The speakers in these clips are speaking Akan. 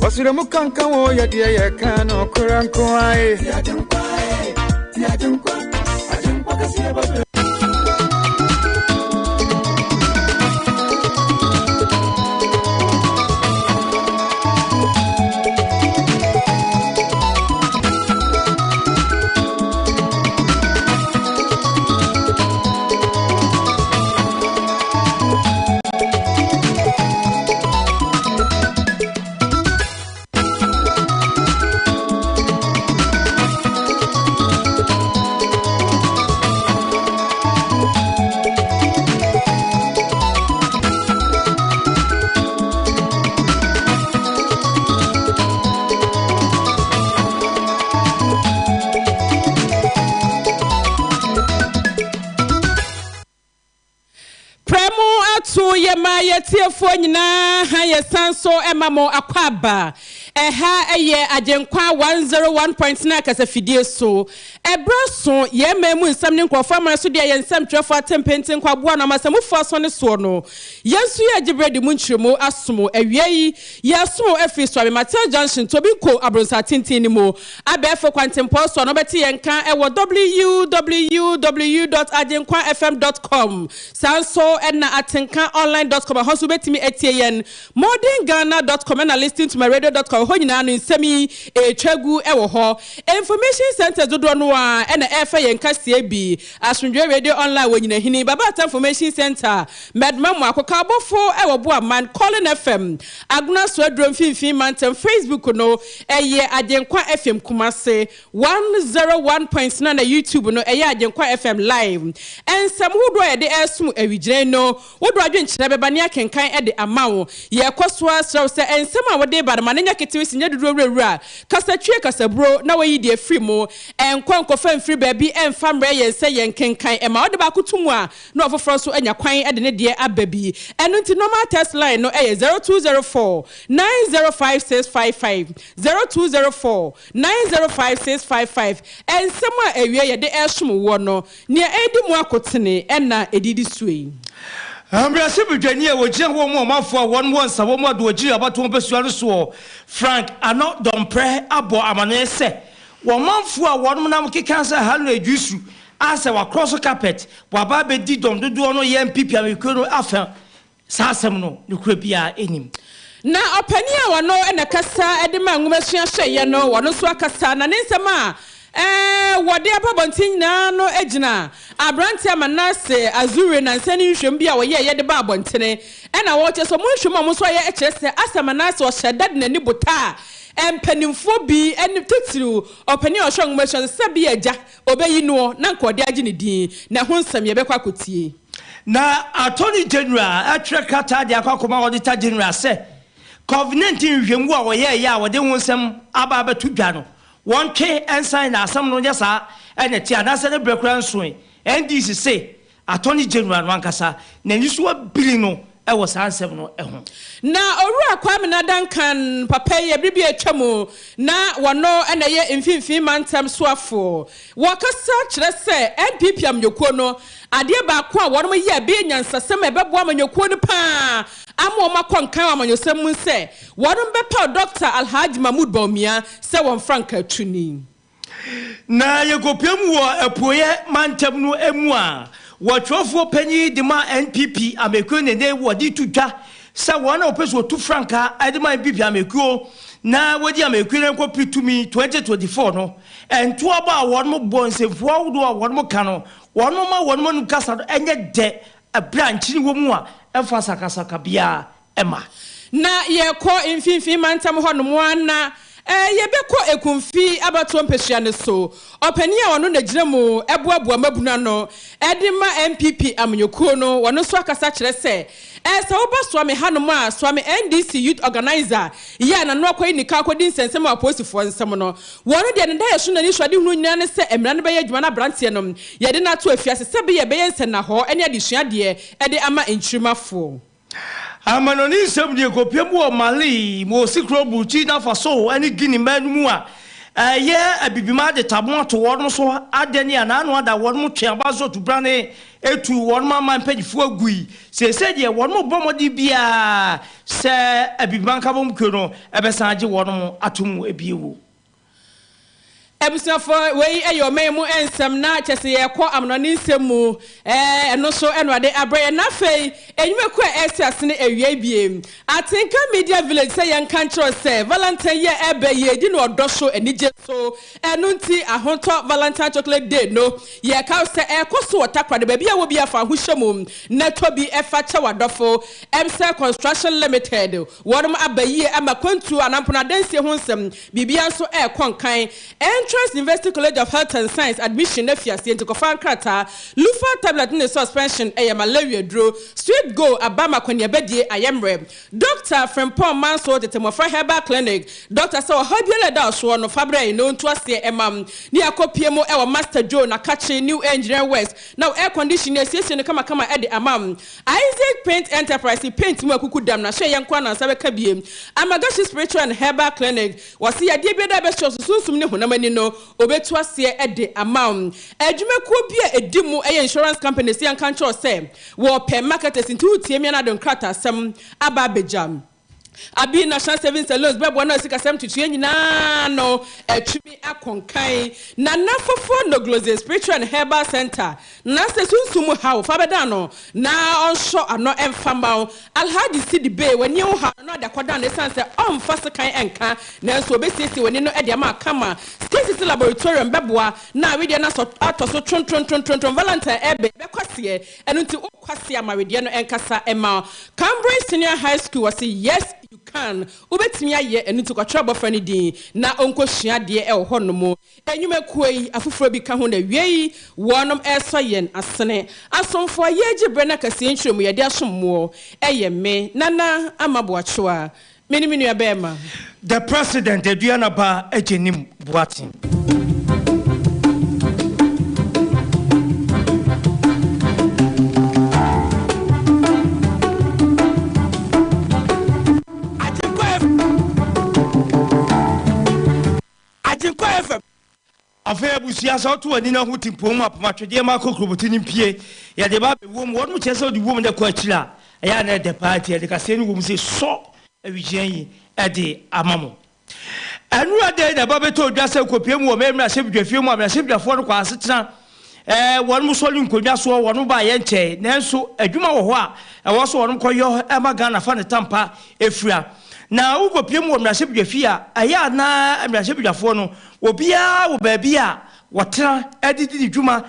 Ɔsoro mu kankan wɔ yɛ deɛ yɛ kan no kora nko ae. Prɛ mo ato yɛ ma yɛ tiefoɔ nyinaa ha yɛ san so ma mo akwaaba. Ɛha yɛ Agyenkwa 101.9 kasafidie so. Ɛberɛ aso, yɛn man mu nsɛm ne nkurɔfoɔ amane so deɛ yɛn nsɛmtwerɛfoɔ atempenten kwaboa no amasamufoɔ aso ne soɔ no, yɛn nso yɛregye berɛ de mu nkyerɛmu asom. Awia yi, yɛresom afiri Suame Mateo Junction, Tobinco abrɔnsa tenten no mu. Abɛɛfo kwantempɔn so a na wobɛte yɛn nka wɔ www dot agyenkwafm dot com. Saa nso na atenkaonline dot com, ɛhɔ nso wobɛtumi atie yɛn. Modernghana dot com ɛna listentomyradio dot com, ɛhɔ nyinaa no nsɛm yi ɛretwa gu wɔ hɔ. Information centres dodoɔ no ara na ɛrefa yɛn kaseɛ bi. Asomdwoeɛ Radio Online wɔ Nyinahini, Babata Information Centre, Mɛdoma Mmoako, Kaabɔfo wɔ Boaman, Colin FM, Agona Soaduro Mfimfini Mantam, Facebook no ɛyɛ Agyenkwa FM Kumase, 101.9 na YouTube no ɛyɛ Agyenkwa FM Live. Nsɛm hodoɔ a yɛde ɛresom awigyinae no, wodɔ adwenkyerɛ bɛba ne akenkan de ama wo. Yɛkɔ so ara srɛ wo sɛ nsɛm a wode ba no ma no nyɛ ketewa si nyɛ dodoɔ wurawura, kasatwie, kasaburo na wayi deɛ afiri mu. Nkɔ nkɔfa mfiri baabi mfa mmrɛ yɛn sɛ yɛnkenkan. Ɛma wode baako to mu a na ɔfoforɔ nso anya kwan de ne deɛ aba bi. Ɛno nti normal text line no yɛ 0204 905655, 0204 905655. Nsɛm a awiei yɛde resom woɔ no, nea ɛredi mu akotene na ɛdidi soɔ yi. Mmarahyɛbadwani a ɔgyina hɔ ma ɔmanfoɔ a wɔn wɔ nsa wɔn adoagyiri abatoɔ mpasua no soɔ, Frank Ano Dompreh abɔ amaneɛ sɛ wɔn manfoɔ a wɔn nam keka sɛ Haruna Iddrisu a sɛ wakrɔso carpet waba abɛdi dɔm dodoɔ no yɛ NPP amanyɔkuo no afa saa asɛm no nokorɛ biara nnim. Na ɔpanin a ɔno na ɛkasa de ma nwomasua hyɛeɛ no, ɔno nso akasa, na ne nsɛm a wɔde aba abɔnten nyinaa no gyina aberanteɛ Manasseh Azure nansa ne nhwehwɛmu bi a wɔyɛeɛ de baa abɔntene. Ɛna wɔkyerɛ sɛ wɔn nhwehwɛmu a wɔn nso ayɛ kyerɛ sɛ Asa Manasseh ɔhyɛ da de n'ani botaa mpanimfoɔ bi ne titiriw ɔpanin a ɔhwɛ nwomasua so sɛ bia agya ɔbɛyi noɔ na anka ɔde agye ne din, na ɛho nsɛm yɛbɛkɔ akɔtie. Na Attorney General atwerɛ krataa de akɔ akɔma Auditor General sɛ Covid-19 nhwehwɛmu a wɔyɛeɛ a wɔde ho nsɛm aba abɛto dwa no, wɔntwe nsan na asɛm no nyɛ saa na ɛte anaasɛ ne berɛ koraa nsoe. NDC se Attorney General no ankasa n'ani so abiri no wɔ saa nsɛm no ho. Na Owura Kwame Nadankan papa yi, bere bi a atwa mu na wɔno na ɛyɛ Mfimfini Mantam soafoɔ. Wɔkasa kyerɛ sɛ NPP amanyɔkuo no, adeɛ baako a wɔnom yɛ a ɛbɛyɛ nyansasɛm a ɛbɛboa amanyɔkuo no pa ara ama wɔn akɔ nkan wɔ amanyɔsɛm mu sɛ wɔnom bɛpaw Dɔkta Alhaji Mahmood Bawumia sɛ wɔn frankaatuni. Na yɛkɔpue mu wɔ Apueɛ mantam no mu a, wɔtwerɛfoɔ panin de ma NPP amekuo ne ne wɔde to dwa sɛ wɔn a wɔpɛ sɛ wɔtu frankaa de ma NPP amekuo na wɔdi amekuo no nkɔpere tumi 2024 no, ntoabɔ a wɔn bɔ, nsɛmfua ahodoɔ a wɔn ka no, wɔn ma wɔn anum kasa no nyɛ dɛ berɛ a nkyene wɔ mu a ɛmfa sakasaka biara ma. Na yɛkɔ mfimfini mantam hɔnom a, na yɛbɛkɔ Ekumfi abatoɔ mpesua no so. Ɔpanin a ɔno na gyina mu boaboa mmabunu ano de ma NPP amanyɔkuo no, ɔno nso akasa kyerɛ sɛ, sɛ woba Suame hanom a, Suame NDC Youth Organiser yi a n'ano akɔyɛ nika akɔdi nsɛnsɛm wɔ apolisifoɔ nsam no, wɔn deɛ ne daeɛso ne n'anisoadehunu nyinaa ne sɛ mmara no bɛyɛ adwuma na aberanteɛ no yɛde no ato afiase sɛbeɛ ɛbɛyɛ nsɛnnahɔɔ ne adesuadeɛ de ama nkyirimmafoɔ. Amanɔne nsɛm deɛ kɔpie mu wɔ Mali, Mosi kuro Burkina Faso ne Guinea man no mu a, Ɛyɛ Abibima ade tamo ato wɔnom so adɛ ne anaano ada wɔnom twe aba nso to brane etu wɔnom aman mpanyinfoɔ agui. Seesei deɛ wɔnom bɔ mmɔden biara sɛ Abibima Nkabom Kuo no ɛbɛsan agye wɔnom ato mu ebiewo. Abusuafoɔ, wei yɛ ɔman mu nsɛm na kyɛ sɛ yɛrekɔ amanɔne nsɛm mu, ɛno nso ɛna ɔde abrɛ yɛn. Na afei, nnwumakuo a ɛresi ase no awiei biem. Atenka Media Village sɛ yɛnka nkyerɛ sɛ Valentine yi a ɛreba yi, yɛdi no ɔdɔ so, anigye so. Ɛno nti, Ahotɔ Valentine Chocolate Day no, yɛreka wo sɛ ɛrekɔ so wɔ Takoradi, baabi a wɔ biara fa ho hyɛ mu na tɔ bi fa kyɛ w'adɔfo. Emsel Construction Limited, wɔnom aba yie ama kwantuo anaa mpono adansie ho nsɛm, biribiara nso ɛrekɔ nkan. Entrance University College of Health and Science admission afi aseɛ nti kɔfa nkrataa. Lufa tablet ne suspension ɛyɛ malaria duro. Sweet Go aba ma akɔneabadie ayɛ mmerɛ. Doctor Frimpong Manso Tete Mmɔfra Herbal Clinic Doctor sɛ ɔhaw biara a ɛda wo soɔ no fa brɛ na ɔntu aseɛ ɛma wo. Ne akɔpie mu ɛwɔ Master Joe Nakakye New Engineering Works na wo air condition no asiesie no kamakama de ama wo. Isaac Paint Enterprise paint mu akuku dam na hwɛ yɛnko ara na nsa bɛka bie. Amagashi Spiritual and Herbal Clinic Wɔse yadeɛ biara a ɛbɛhyɛ wo so sunsum ne honam ani no, wɔbɛtu aseɛ de ama wo. Adwumakuo bi a ɛdi mu yɛ insurance company sɛ yɛnka nkyerɛ wo sɛ wɔpɛ marketers nti wotie me a na ade nkrataasɛm aba abɛgya. Abi National Savings and Loans bɛboa na sikasɛm ntotoeɛ nyinaa no atumi akɔ nkan. Nana Fofo Nogloze Spiritual and Herbal Center Na sɛ sunsum mu haw fa bɛdan no na ɔnsɔ ano mfa mma wo. Alhaji Sidi Bey, w'ani ho haw no na ɔde akɔdan no esiane sɛ ɔmfa sekan nka nanso obesiesie w'ani no de ama wo kama. Skin City Laboratorium bɛboa na awedeɛ no asɔ atɔ so trontrontrontrontron. Valentine ɛrebɛn, ɛbɛkɔ aseɛ, ɛno nti wokɔ aseɛ a ma wedeɛ no nkasa mma wo. Cambridge Senior High School, wɔse yes you can, wobɛtumi ayɛ, ɛno nti kɔtwerɛ abɔfra no din na ɔnkɔsua adeɛ wɔ hɔnom. Nnwumakuo yi afoforɔ bi ka ho na awiei wɔnom resɔ yɛn asene. Asomfoɔ a yɛregye berɛ no akasie nkyerɛmu yɛde asom moɔ yɛ me, Nana Ama Boakyewa, me ne me nua bɛɛma. The President Aduanaba Agyenim Boateng. Agyenkwa FM. Afei abusua, sɛ woto w'ani na ho timpɔn mu apem atwedeɛ ma akokuroboti no mpue, yɛde ba abɛwɔ mu. Wɔnom kyerɛ sɛ wode wɔ mu na ɛkɔ akyiri a, ɛyɛ a na ɛdɛ paa nti yɛde kaseɛ no wɔ mu sɛ sɔ awigyina yi de ama mo. Ɛnora dɛn na ɛba bɛtɔ dwa sɛ kɔpie mu wɔ mɛ mmarahyɛbadwafie mu a mmarahyɛbadwafoɔ no kɔ asetena ɛɛ wɔnom sɔre nkonnwa soɔ wɔnom ba yɛ nkyɛe nanso adwuma wɔ hɔ a ɛwɔ so wɔnom kɔyɔ ɛma Ghana fa ne tampa ɛfira. Na wokɔpue mu wɔ mmarahyɛbadwafie a, ɛyɛ a na mmarahyɛbadwafoɔ no, obiara wɔ baabi a wɔtena de di ne dwuma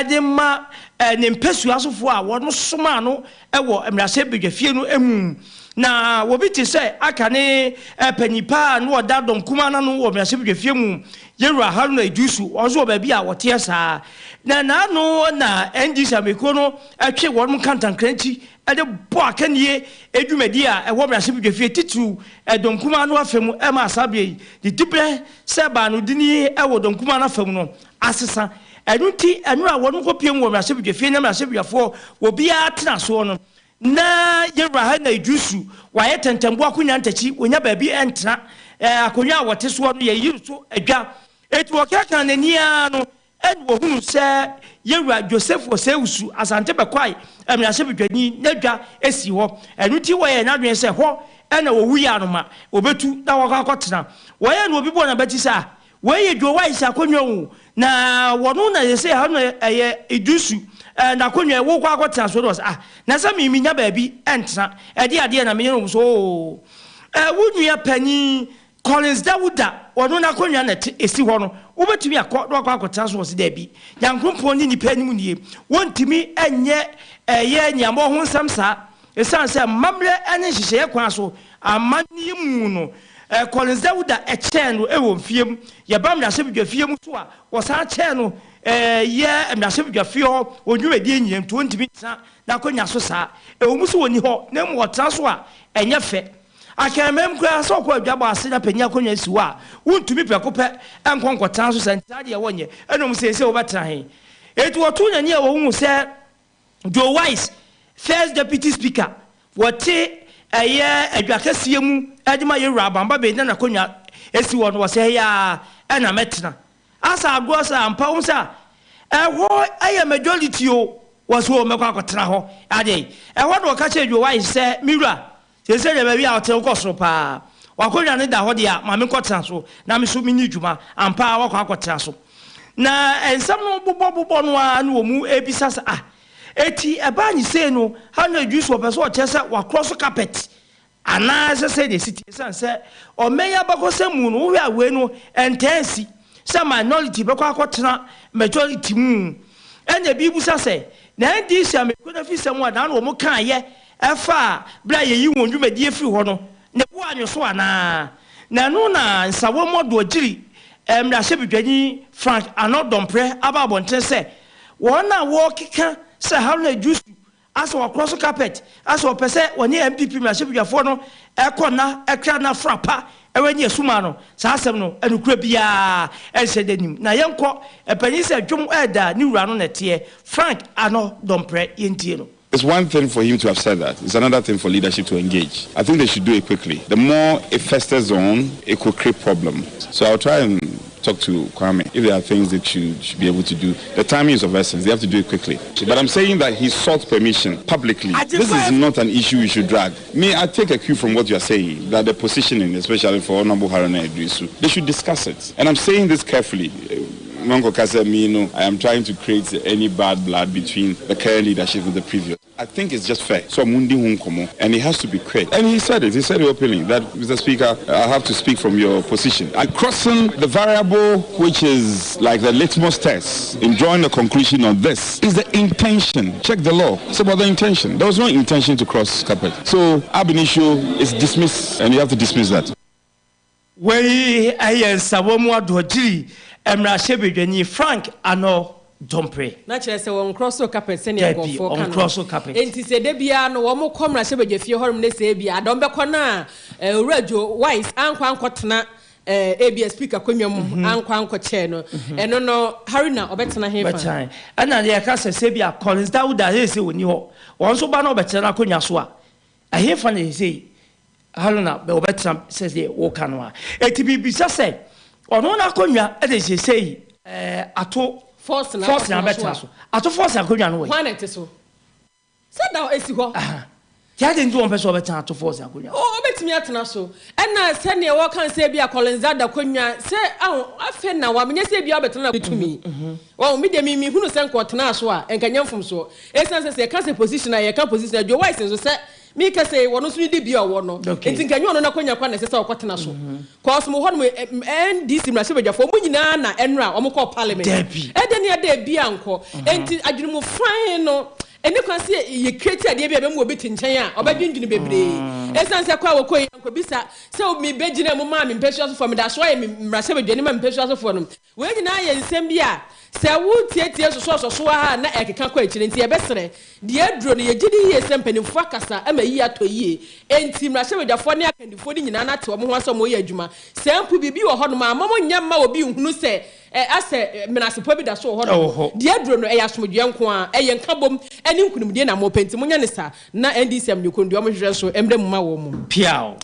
de ma ne mpasua sofoɔ a wɔsomaa no wɔ mmarahyɛbadwafie no mu. Na obi te sɛ aka ne panin pa a na ɔda dɔm kumaa no ano wɔ mmarahyɛbadwafie mu, Yɛwura Haruna Iddrisu, ɔno nso wɔ baabi a ɔteɛ saa. Na n'ano na NDC amanyɔkuo no twe wɔn nkantankrankyi de bɔ akannie dwumadie a ɛwɔ mmarahyɛbadwafie titiriw dɔm kumaa no afa mu ma saa berɛ yi ne diberɛ sɛ baanodini wɔ dɔm kumaa no afa mu no asesa. Ɛno nti mmerɛ a wɔnom kɔpiem wɔ mmarahyɛbadwafie na mmarahyɛbadwafoɔ obiara tena soɔ no na Yɛwura Haruna Iddrisu wayɛ tɛntɛnboɔ akonwa ntakyi wɔnya baabi ntena akonwa a wɔte soɔ no yɛyi no so adwa enti wɔkɛkaa n'ani ara no Ɛnna wɔhunuu sɛ Yɛn Wura Joseph Osei-Wusu Asante Bɛkwae mmarahyɛbadwani n'adwa si hɔ. Ɛno nti wɔyɛɛ n'adwene sɛ hɔ na wɔwu yɛ anoma, wɔbɛtu na wɔakɔ akɔtena. Wɔyɛɛ no obi bɔɔ n'abati sɛ, Ah, wei yɛ Joe Wise akonnwa o, na wɔno na seesei ha no ɛyɛ Iddrisu n'akonnwa yi, worekɔ akɔtena so? Ɛnna ɔse, Ah, na sɛ me mennya baabi ntena, ɛdeɛn adeɛ na menyɛ no? Wɔn so, Oo, wo nua panin Collins Dawuda, ɔno n'akonnwa na ɛte esi hɔ no, wobɛtumi akɔ na wakɔ akɔtena so? Ɔse daabi, Nyankoropɔn ne nnipa anim nie, wɔntumi nyɛ ɛyɛ nneɛma ho nsɛm saa, ɛsiane sɛ amammerɛ ne nhyehyɛeɛ kwan so amanneɛ mu no, Collins Dawuda kyɛɛ no wɔ mfeɛ mu, yɛba mmarahyɛbadwafie mu so a, wɔsan kyɛɛ no yɛ mmarahyɛbadwafie hɔ wɔ dwumadie nyinaa nti ɔntumi ntena n'akonnwa so saa, ɛwɔ mu sɛ ɔnni hɔ na mmom ɔtena so a ɛnyɛ fɛ. Akanman mu koraa, sɛ ɔkɔ adwabɔ ase na panyin akonnwa si hɔ a, wontumi prɛko pɛ nkɔ nkɔtena so sɛ ntaa deɛ wɔnyɛ. Ɛna wɔn seesei wɔbɛtena he? Enti wɔtoo n'ani a wɔhuu sɛ Joe Wise, First Deputy Speaker, wɔte ɛyɛ adwa kɛseɛ mu de ma Yɛwura Abamba Bey na n'akonnwa si hɔ no, wɔsɛ he ara Ɛna mɛtena asa agorɔ sɛ ampa wo sɛ ɛhɔ ɛyɛ majority o, wɔ so mɛkɔ akɔtena hɔ adeɛ. Ɛhɔ na ɔka kyerɛ Joe Wise sɛ, "Mewura, sɛsɛ deɛ baabi a ɔte wokɔ soro paa, wakɔnwa ne da hɔ deɛ a, ma menkɔtena so na me so menni dwuma." Ampa a wakɔ akɔtena so na nsɛm no bobɔ no a, ne wɔ mu ebisa sɛ, ah, eti ɛbaa ne sei no, Haruna Iddrisu wɔpɛ sɛ ɔkyerɛ sɛ wakorɔ so carpet anaasɛ sɛ deɛ si tie, siane sɛ ɔmɛn abakɔsɛm mu no, wohwɛ a wei no ɛntɛn si sɛ minority bɛkɔ akɔtena majority mu. Ɛna ebi busa sɛ na NDC amekuo no afi sɛm a na wɔn kaayɛ ɛfa a bere a yɛyi wɔn dwumadie firi hɔ no ne bo anwo so anaa. Na ɛno na Nsawam Adoagyiri mmarahyɛbadwani Frank Annor Dompreh aba abɔnten sɛ wɔn a wɔrekeka sɛ Haruna Iddrisu asɛ wɔkorɔ so carpet, asɛ wɔpɛ sɛ wɔne NPP mmarahyɛbadwafoɔ no ɛkɔ na ɛkra na fra pa ɛwɔ ne asuma no, saa asɛm no ɛnokura biara ɛnhyɛ da nim. Na yɛnkɔ ɛpanyin sɛ dwom ɛɛda ne wura no nɛteɛ. Frank Annor Dompreh, yɛntie no. It's one thing for him to have said that. It's another thing for leadership to engage. I think they should do it quickly. The more it festers on, it could create problems. So I'll try and talk to Kwame if there are things that you should be able to do. The timing is of essence. They have to do it quickly. But I'm saying that he sought permission publicly. This is not an issue we should drag. Me, I take a cue from what you are saying, that the positioning, especially for Honorable Haruna Iddrisu, they should discuss it. And I'm saying this carefully. Monko Kase, me, no, I am trying to create any bad blood between the current leadership and the previous. I think it's just fair. So mundi hunkomo, and it has to be quick. And he said it. He said it openly that, "Mr. Speaker, I have to speak from your position." And crossing the variable, which is like the litmus test in drawing a conclusion on this, is the intention. Check the law. It's about the intention. There was no intention to cross carpet. So ab initio is dismissed, and you have to dismiss that. Wei ɛyɛ Nsawam Adoagyiri mmarahyɛbadwani Frank Annor Dompreh. Na kyerɛ sɛ wɔn nkorɔ so carpet sɛnea Dabi, nkɔfoɔ ka no. Ɔnkorɔ so carpet. Enti sɛ da biara no wɔn kɔ mmarahyɛbadwa fie hɔnom ne sɛ ebi adɔm bɛkɔ no a, Owura Joe Wise ankɔ ankɔtena ebia speaker akonnwa mu, ankɔ ankɔkyɛɛ no, ɛno no Haruna ɔbɛtena he fa? Bɛkyɛn ɛna deɛ yɛka sɛ bi a Collins Dawuda sɛ wɔni hɔ, wɔn nso ba na ɔbɛtena n'akonnwa so a, ɛhe fa na ɛsɛ Haruna bɛ wɔbɛtena sɛ deɛ wɔka no a? Eti biribisa sɛ ɔno n'akonnwa ɛde sɛ yi ato Force na force na akɔtena bɛtena so, ato force akonnwa no wɔ yi. Hwan na ɛte so sɛ da esi hɔ? Tí a de nti wɔn pɛ sɛ ɔbɛtena ato force akonnwa. O, obetumi atena so. Ɛna sɛnea wɔka sɛ bi a Collins Dada akonnwa sɛ aho afɛ na wamenyɛ sɛ bi a ɔbɛtena na tumi wɔn mi deɛ mi hunu sɛ nkɔtena so a, nkanyɛ mfomsoɔ, esan sɛ yɛka sɛ position a yɛka position a, Joe Wise nso sɛ mi ka sɛ wɔn nso di bi a ɔwɔ no. Nti nkanyɛ ɔno n'akonnwa kwan na ɛsɛ sɛ ɔkɔtena so kɔɔso mo hɔ nom. NDC mmarahyɛbadwafoɔ mo nyinaa na ɛnura wɔn kɔɔ parliament. Dabi. Ɛdɛ ne ɛdɛ bi ankɔ, nti adwene fan no ɛne kwan sɛ yɛ create adeɛ bi a ɛbɛmu obi te nkyɛn a ɔbɛdwendwene bebree, ɛsiane sɛ kɔ a wɔkɔ yi nkɔbisa sɛ mi bɛgyina mu maa mi mpɛsua sofoɔ meda so ayɛ mi mmarahyɛbadwani ma mi mpɛsua sofoɔ no. Wei nyinaa yɛ nsɛm bi a sɛ wotietie sosɔsɔso a na ɛkeka kɔ akyire, nti yɛbɛsrɛ deɛ aduro no, yɛgye di yie sɛ mpanimfoɔ akasa ama yie atɔ yie, enti mmarahyɛbadwafoɔ ne akandifoɔ no nyinaa nate wɔn ho asɛ wɔn yɛ adwuma. Sɛ mpo biribi wɔ hɔnom a, mɔmɔ nyɛ mma obi nhunu sɛ asɛ menasepɔ bi da so wɔ Ɛwɔ hɔnom. Hɔ. Deɛ aduro no ɛyɛ asomdwoeɛ nko a, ɛyɛ nkabom ɛne nkonimdie na mɔpɛ, nti monyɛ ne saa na NDC amanyɔkuo no deɛ ɔmo hwehwɛ nso mmerɛ mu ma wɔn mu. Piaw.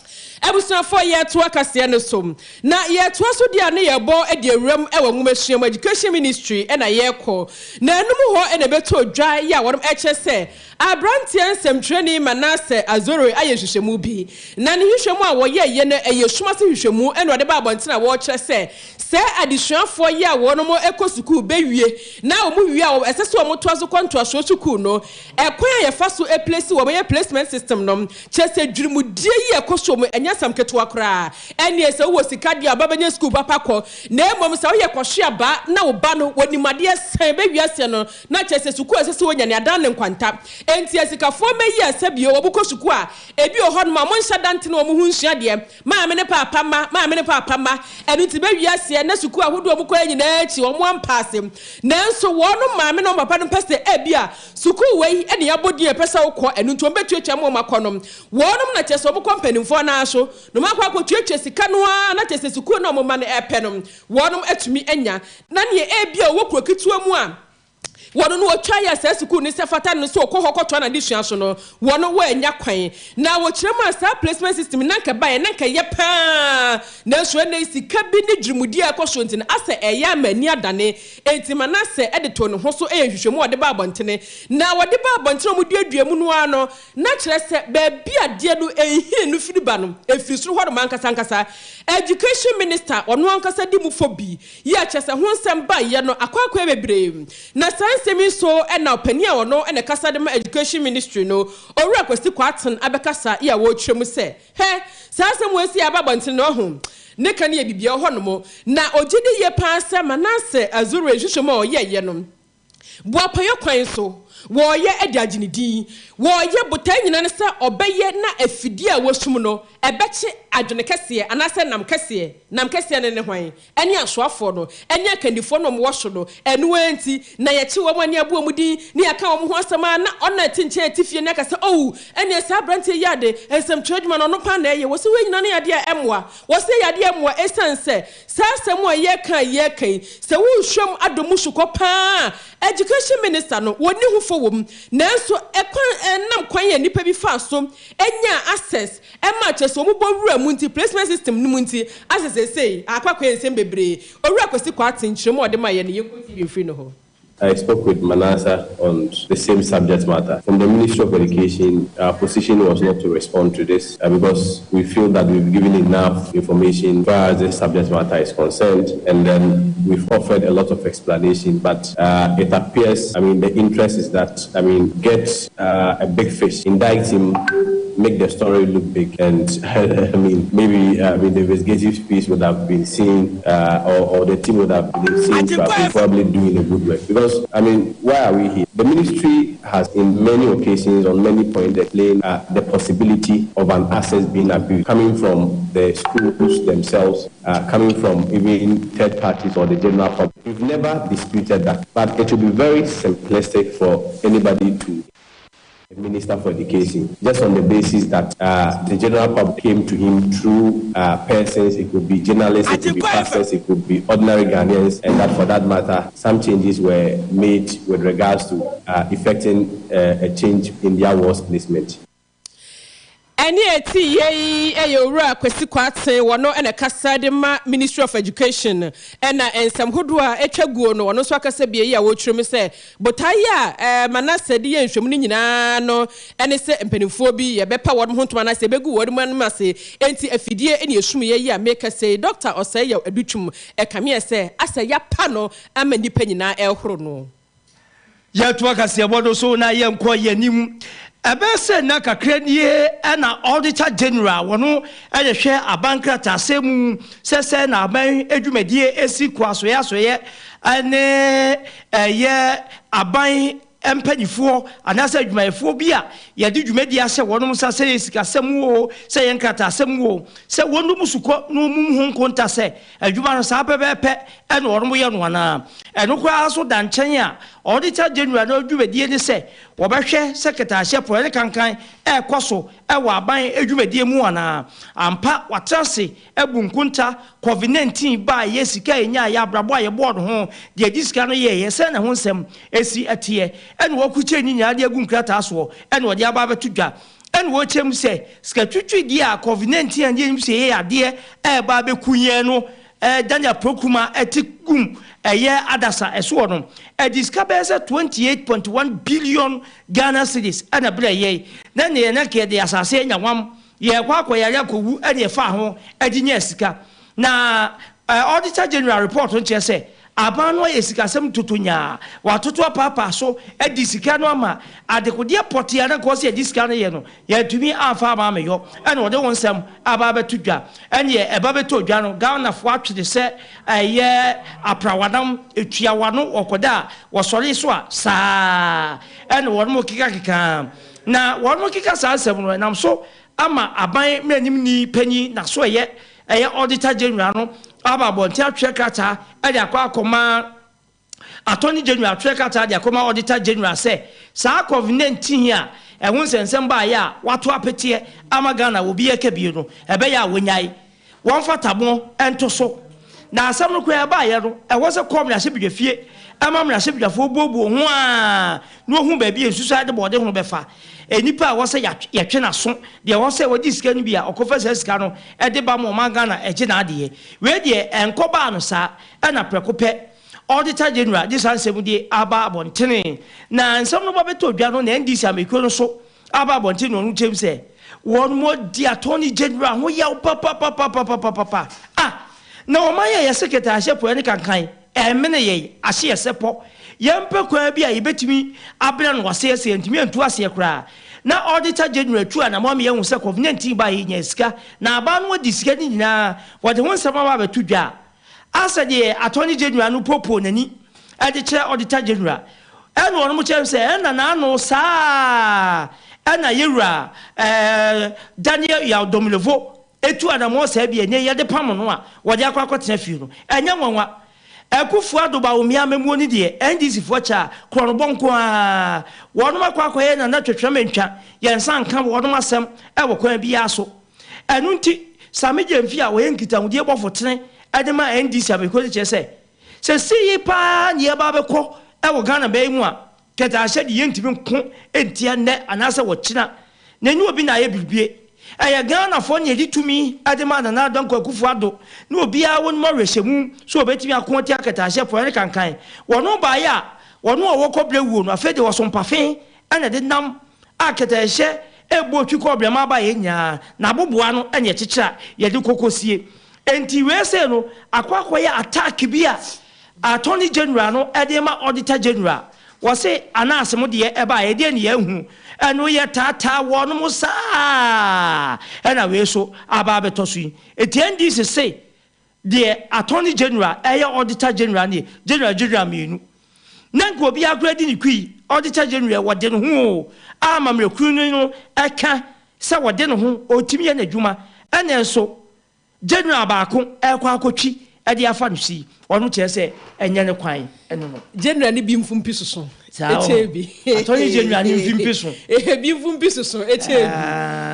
Abusuafoɔ, yɛtoa kaseɛ no so na yɛtoa so deɛ a ne yɛbɔ de awuram wɔ nwomasua mu, Education Ministry, ɛna yɛrekɔ na ɛnum hɔ ɛna ɛbɛtɔ dwa yi a wɔn ɛkyɛ sɛ aberanteɛ nsɛmtwerɛni Manasseh Azore ayɛ nhwehwɛmu bi, na ne nhwehwɛmu a wɔyɛɛyɛ no ɛyɛ sum ase nhwehwɛmu, ɛna ɔde ba abɔnten a wɔrekyerɛ sɛ adesuafoɔ yi a wɔn kɔ sukuu bɛwie na wɔn wie a, ɛsɛ sɛ wɔn toa so kɔ ntoasoɔ sukuu no, ɛkwan a yɛfa so eplace wɔn, yɛ placement system no, kyerɛ sɛ dwirimudie yi ɛkɔ so mu ɛnyɛ asɛm ketewa koraa. Ɛnneɛ sɛ wowɔ sika deɛ a, ɔba bɛnya sukuu papa kɔ, na mmom sɛ woyɛ kɔhwe aba na wo ba no wɔnim adeɛ sɛn bɛwie aseɛ no, na kyerɛ sɛ sukuu a ɛsɛ sɛ wɔnya ne adan ne nkwanta. Enti asikafoɔ mɛyi a sɛbio wɔn kɔ sukuu a, ebi wɔ hɔnom a monhyɛ dante na wɔn ho nsua deɛ maame ne paapa ma maame ne paapa ma ɛno nti bɛwie aseɛ na sukuu ahodoɔ mu kɔɛ nyinaa akyi wɔn ampaase, nanso wɔn maame ne wɔn papa no mpɛ sɛ ebi a sukuu wei ɛne abɔ din a ɛpɛ sɛ wokɔ, ɛno nti wɔn bɛtuatua mu wɔn akɔ no wɔnom, na kyerɛ sɛ wɔn kɔ mpanimfoɔ naa so na wɔn akɔ akɔtuatua sika no ara, na kyerɛ sɛ sukuu na wɔn ma no ɛpɛ no wɔnom atumi anya. Na nea ebi a ɔwɔ kuro ketewa mu a Wɔn no wɔtwa yɛ saa sukuu no sɛ fata no sɛ ɔkɔ hɔ kɔtoa n'adesua so no, wɔn wɔanya kwan. Na wɔkyerɛ mu a, saa placement system na nka baeɛ na nka yɛ paa, nanso ɛnɛ sika bi ne dwumudi a ɛkɔ so nti no, asɛ ɛyɛ ama ani adane. Enti Manasseh de too ne ho so yɛ nhwehwɛmu a ɔde ba abɔntene. Na wɔde ba abɔntene a wɔduadua mu no ara no, na kyerɛ sɛ baabi a adeɛ no nhini no firi ba no, ɛfiri soro hɔnom ankasa ankasa. Education Minister, ɔno ankasa di mu fɔ bi, yi a kyerɛ sɛ ho nsɛm baeɛ no akɔ akɔyɛ bebree. Na saa nsɛm yi so na ɔpanin a ɔno na ɛkasa de ma Education Ministry no, Owura Kwasi Kwarteng abɛkasa yi a wɔrekyerɛ mu sɛ, Hwɛ, saa asɛm wei sei aba abɔntene no, wahu, ne ka no yɛ biribiara wɔ hɔnom. Na ɔgye di yie paa sɛ Manasseh Azure nhwehwɛmu a ɔyɛeɛ no, boapayɔ kwan so, wɔreyɛ de agye ne din. Wɔreyɛ, botaeɛ nyinaa ne sɛ ɔbɛyɛ na afidie a wɔsum no, ɛbɛkye adwene kɛseɛ anaasɛ nam kɛseɛ. Nam kɛseɛ no ne hwan? Ɛne asoafoɔ no, ɛne akandifoɔ no a wɔwɔ soro no. Ɛno ara nti na yɛkye wɔn a ne yɛabɔ wɔn din, ne yɛaka wɔn ho asɛm ara, na ɔno a ɛte nkyɛn a ɛte fie no aka sɛ, Oh, ɛnneɛ saa aberanteɛ yi ade, nsɛmtwerɛ adwuma no, ɔno paa na ɛyɛ. Wɔse wei nyinaa no yɛ adeɛ a ɛmmoa. Wɔse ɛyɛ adeɛ a ɛmmoa ɛsiane sɛ saa asɛm a yɛreka a yɛreka yi, sɛ wohwɛ mu adɔ mu sukɔ paa a, Education Minister no, wɔnni ho fɔ wɔ mu. Nanso ɛkwan, ɛnam kwan a nnipa bi faa so nyaa access ɛma kyerɛ sɛ wɔn bɔ wura mu nti, placement system no mu nti, asɛ seesei akɔ akɔyɛ nsɛm bebree. Owura Kwasi Kwarteng nkyerɛmu a ɔde ma yɛn no, yɛnkɔ tie bi mfiri ne hɔ. I spoke with Manasseh on the same subject matter. From the Ministry of Education, our position was not to respond to this because we feel that we've given enough information as far as this subject matter is concerned, and then we've offered a lot of explanation. But it appears, I mean, the interest is that, I mean, get a big fish, indict him, make the story look big, and I mean, maybe I mean, the investigative piece would have been seen, or the team would have been seen to have been probably doing a good work. Because, I mean, why are we here? The ministry has, in many occasions, on many points, explained the possibility of an access being abused, coming from the schools themselves, coming from even third parties or the general public. We've never disputed that, but it would be very simplistic for anybody to Minister for Education, just on the basis that the general public came to him through persons, it could be journalists, it could be pastors, it could be ordinary Ghanaians, and that for that matter, some changes were made with regards to effecting a change in their wards placement. Ɛne ɛti yie yi yɛ Owura Kwasi Kwarteng, wɔno ɛna kasa de ma Ministry of Education, ɛna nsɛm hodoɔ a atwa guo no ɔno nso akasa bie yi a wɔretwerɛ mu sɛ botaeɛ a Manasseh de yɛ nhwɛmu no nyinaa no ɛne sɛ mpanimfoɔ bi yɛbɛpa wɔn ho ntoma anaasɛ yɛbɛgu wɔn anim ase. Enti afidie ne esumyɛ yi a meka sɛ Dr. Osei Yaw Adutwum ɛkameɛ sɛ asɛ yɛapa no ama nnipa nyinaa ɛrehoro no. Yɛto akaseɛbɔ no so na yɛnkɔ yɛn anim. Ɛbɛyɛ sɛ nna kakra nie ɛna Auditor General, wɔno ɛde hwɛ aban krataasɛm mu sɛ na aban adwumadie esi kɔ asoyɛ asoyɛ ɛne ɛyɛ aban mpanyifoɔ anaasɛ adwumayɛfoɔ bi a yɛde dwumadie ahyɛ wɔnom nsa, sɛ yɛ sikasɛm o, sɛ yɛ nkrataasɛm o, sɛ wɔnom sukɔ na wɔmum ho nkonta sɛ adwuma no saa pɛpɛɛpɛ ɛna wɔnom yɛ no anaa. Ɛno koraa so da nkyɛn a, Auditor General no adwumadie ne sɛ wɔbɛhwɛ sɛ kɛtɛahyɛ porɔ ne kankan ɛrekɔ so ɛwɔ aban adwumadie mu anaa. Ampa, watena ase abu nkonta COVID-19 baa yɛ sika a ɛnya yɛ abrabɔ a yɛbɔɔ no ho deɛ di sika no yɛɛyɛ sɛ ne ho nsɛm ɛsi ɛteɛ, ɛna wɔkukyɛ ne nyinaa de agu nkrataa soɔ, ɛna wɔde aba abɛto dwa, ɛna wɔkyerɛ mu sɛ sika twitwi a COVID-19 a yɛnim sɛ yɛyɛ adeɛ ɛɛba abɛku yɛn no, Daniel Prokuma ɛte gum ɛyɛ adasa ɛsoɔ no, ɛde sika bɛyɛ sɛ 28.1 billion Ghana cedis ɛna berɛ yɛ na ne yɛn nka yɛde asase anya wam yɛkɔ akɔyare akɔwu, ɛne ɛfa ho ɛde nya sika. Na Auditor General report no kyerɛ sɛ aban no ayɛ sikasɛm toto nyaa, watoto apaapaa so adi sika no ama adekodeɛ pɔtea na nkɔɔ sɛ yɛde sika no yɛ no, yɛntumi amfa ama ameyɔ. Ɛna wɔde wɔn nsɛm aba abɛto dwa, ɛneɛ ɛba bɛtɔ dwa no, Ghanafoɔ atwere sɛ ɛyɛ aprawanam etuawano wɔkɔda a wɔsɔre so a saa, ɛna wɔn mo kekakeka na wɔn mo keka saa nsɛm no, ɛnam so ama aban mmeanim ni panyin na so ɛyɛ Auditor General no aba abɔnten atwerɛ krataa ɛde akɔ akɔma Attorney General, atwerɛ krataa de akɔma Auditor General sɛ saa COVID-19 a ɛho nsɛnsɛm baayɛ a wato apeteɛ ama Ghana obi yɛ bie no, ɛbɛyɛ a wɔnyae wɔmfa tamo nto so. Na asɛm no koraa ɛbaayɛ no, ɛwɔ sɛ kɔm ne ahyɛ badwa fie. ma mmarahyɛbadwafoɔ buobuo ho ara na wɔhu baabi a nsusuaa de bɔɔde ho bɛfa. Nnipa a ɛwɔ sɛ yɛtwe n'aso, deɛ ɛwɔ sɛ wɔgye sika no bi a ɔkɔfa saa sika no de ba ma ɔman Ghana gye n'adeɛ. Wei deɛ ɛnkɔbaa no saa ɛna prɛko pɛ Auditor General de saa nsɛm de aba abɔntene. Na nsɛm no ba bɛtɔ dwa no na NDC amekuo no so aba abɔnten na wɔn kyerɛ mu sɛ wɔn di Attorney General ho yaw papapapapapapa. Ah! Na ɔman a yɛse kɛtɛahyɛ poɛ ne kankan ɛmene yɛn ahye yɛ sɛ pɔ. Yɛmpɛ kwan bi a yɛbɛtumi abrɛ no aseɛ sɛ yɛntumi antu aseɛ koraa. Na Auditor General tu anamɔ ama yɛahu sɛ Covid 19 baeɛ yɛnyaa sika na aban no adi sika no nyinaa wɔde ho nsɛm aba abɛto dwa a asɛ deɛ Attorney General no poopoo n'ani de kyerɛ Auditor General ɛna wɔnom kyerɛ sɛ ɛna n'ano saa ɛna yɛwura ɛɛ Daniel Yaw Domelevo Etu anammɔn saa bi a ɛnnɛ yi yɛde pam no a wɔde akɔ akɔtena fie no, ɛnyɛ nwanwa. Akuffo Addo Bawumia amammuo no deɛ, NDC foɔ kyɛ a, korɔnobɔ nko ara. Wɔnom akɔ akɔyɛ Nana Twetwɛmantwa, yɛn nsa nka wɔnom asɛm wɔ kwan biara so. Ɛno nti, Sammy Gyamfi a ɔyɛ nkitahodie bɔfo tene de ma NDC amanyɔkuo no kyerɛ sɛ, sɛ sei yi pa ara na yɛreba abɛkɔ wɔ Ghana man yi mu a, Kɛtɛahyɛ de yɛntumi nko ntia nnɛ anaasɛ ɔkyena na ɛnyɛ obi na ayɛ biribie. Ɛyɛ Ghanafoɔ na yɛde tumi de maa Nana Dankwa Akufo Addo na obiara wɔ ne mu awerɛhyɛmu sɛ ɔbɛtumi ako atia kɛtɛahyɛfoɔ ɛne kankan. Wɔno baeɛ a wɔno a wɔkɔ berɛ wuo no afei deɛ wɔso mpafe na ɛde nam a kɛtɛahyɛ ɛbɔ otwi kɔ ɔbrɛma abaeɛ nyinaa na aboboa no na ɛkyekyere a yɛde kɔ kɔsie. Enti wei sei no akɔ akɔyɛ attack bi a Attorney General no de rema Auditor General, wɔse Ananse mo deɛ ɛbaeɛ deɛ ne yɛanhunu, ɛno yɛ taataa wɔnom saa ɛna wei nso aba abɛtɔ so yi. Nti NDC se deɛ Attorney General ɛyɛ Auditor General no yɛ General General mmienu. Na nka obiara koraa di ne kui, Auditor General wɔde ne ho oo, a amammerɛ kunini no ɛka sɛ wɔde ne ho ɔtumi yɛ n'adwuma ɛna nso General baako ɛrekɔ akɔtwi de afa no si ɔno kyerɛ sɛ ɛnyɛ ne kwan ɛno no. General no bi mfumpi soso Saa ɔ ɛkyɛɛ bi. Attorney General no mfimpi so. Ebi mfumpi soso ɛkyɛɛ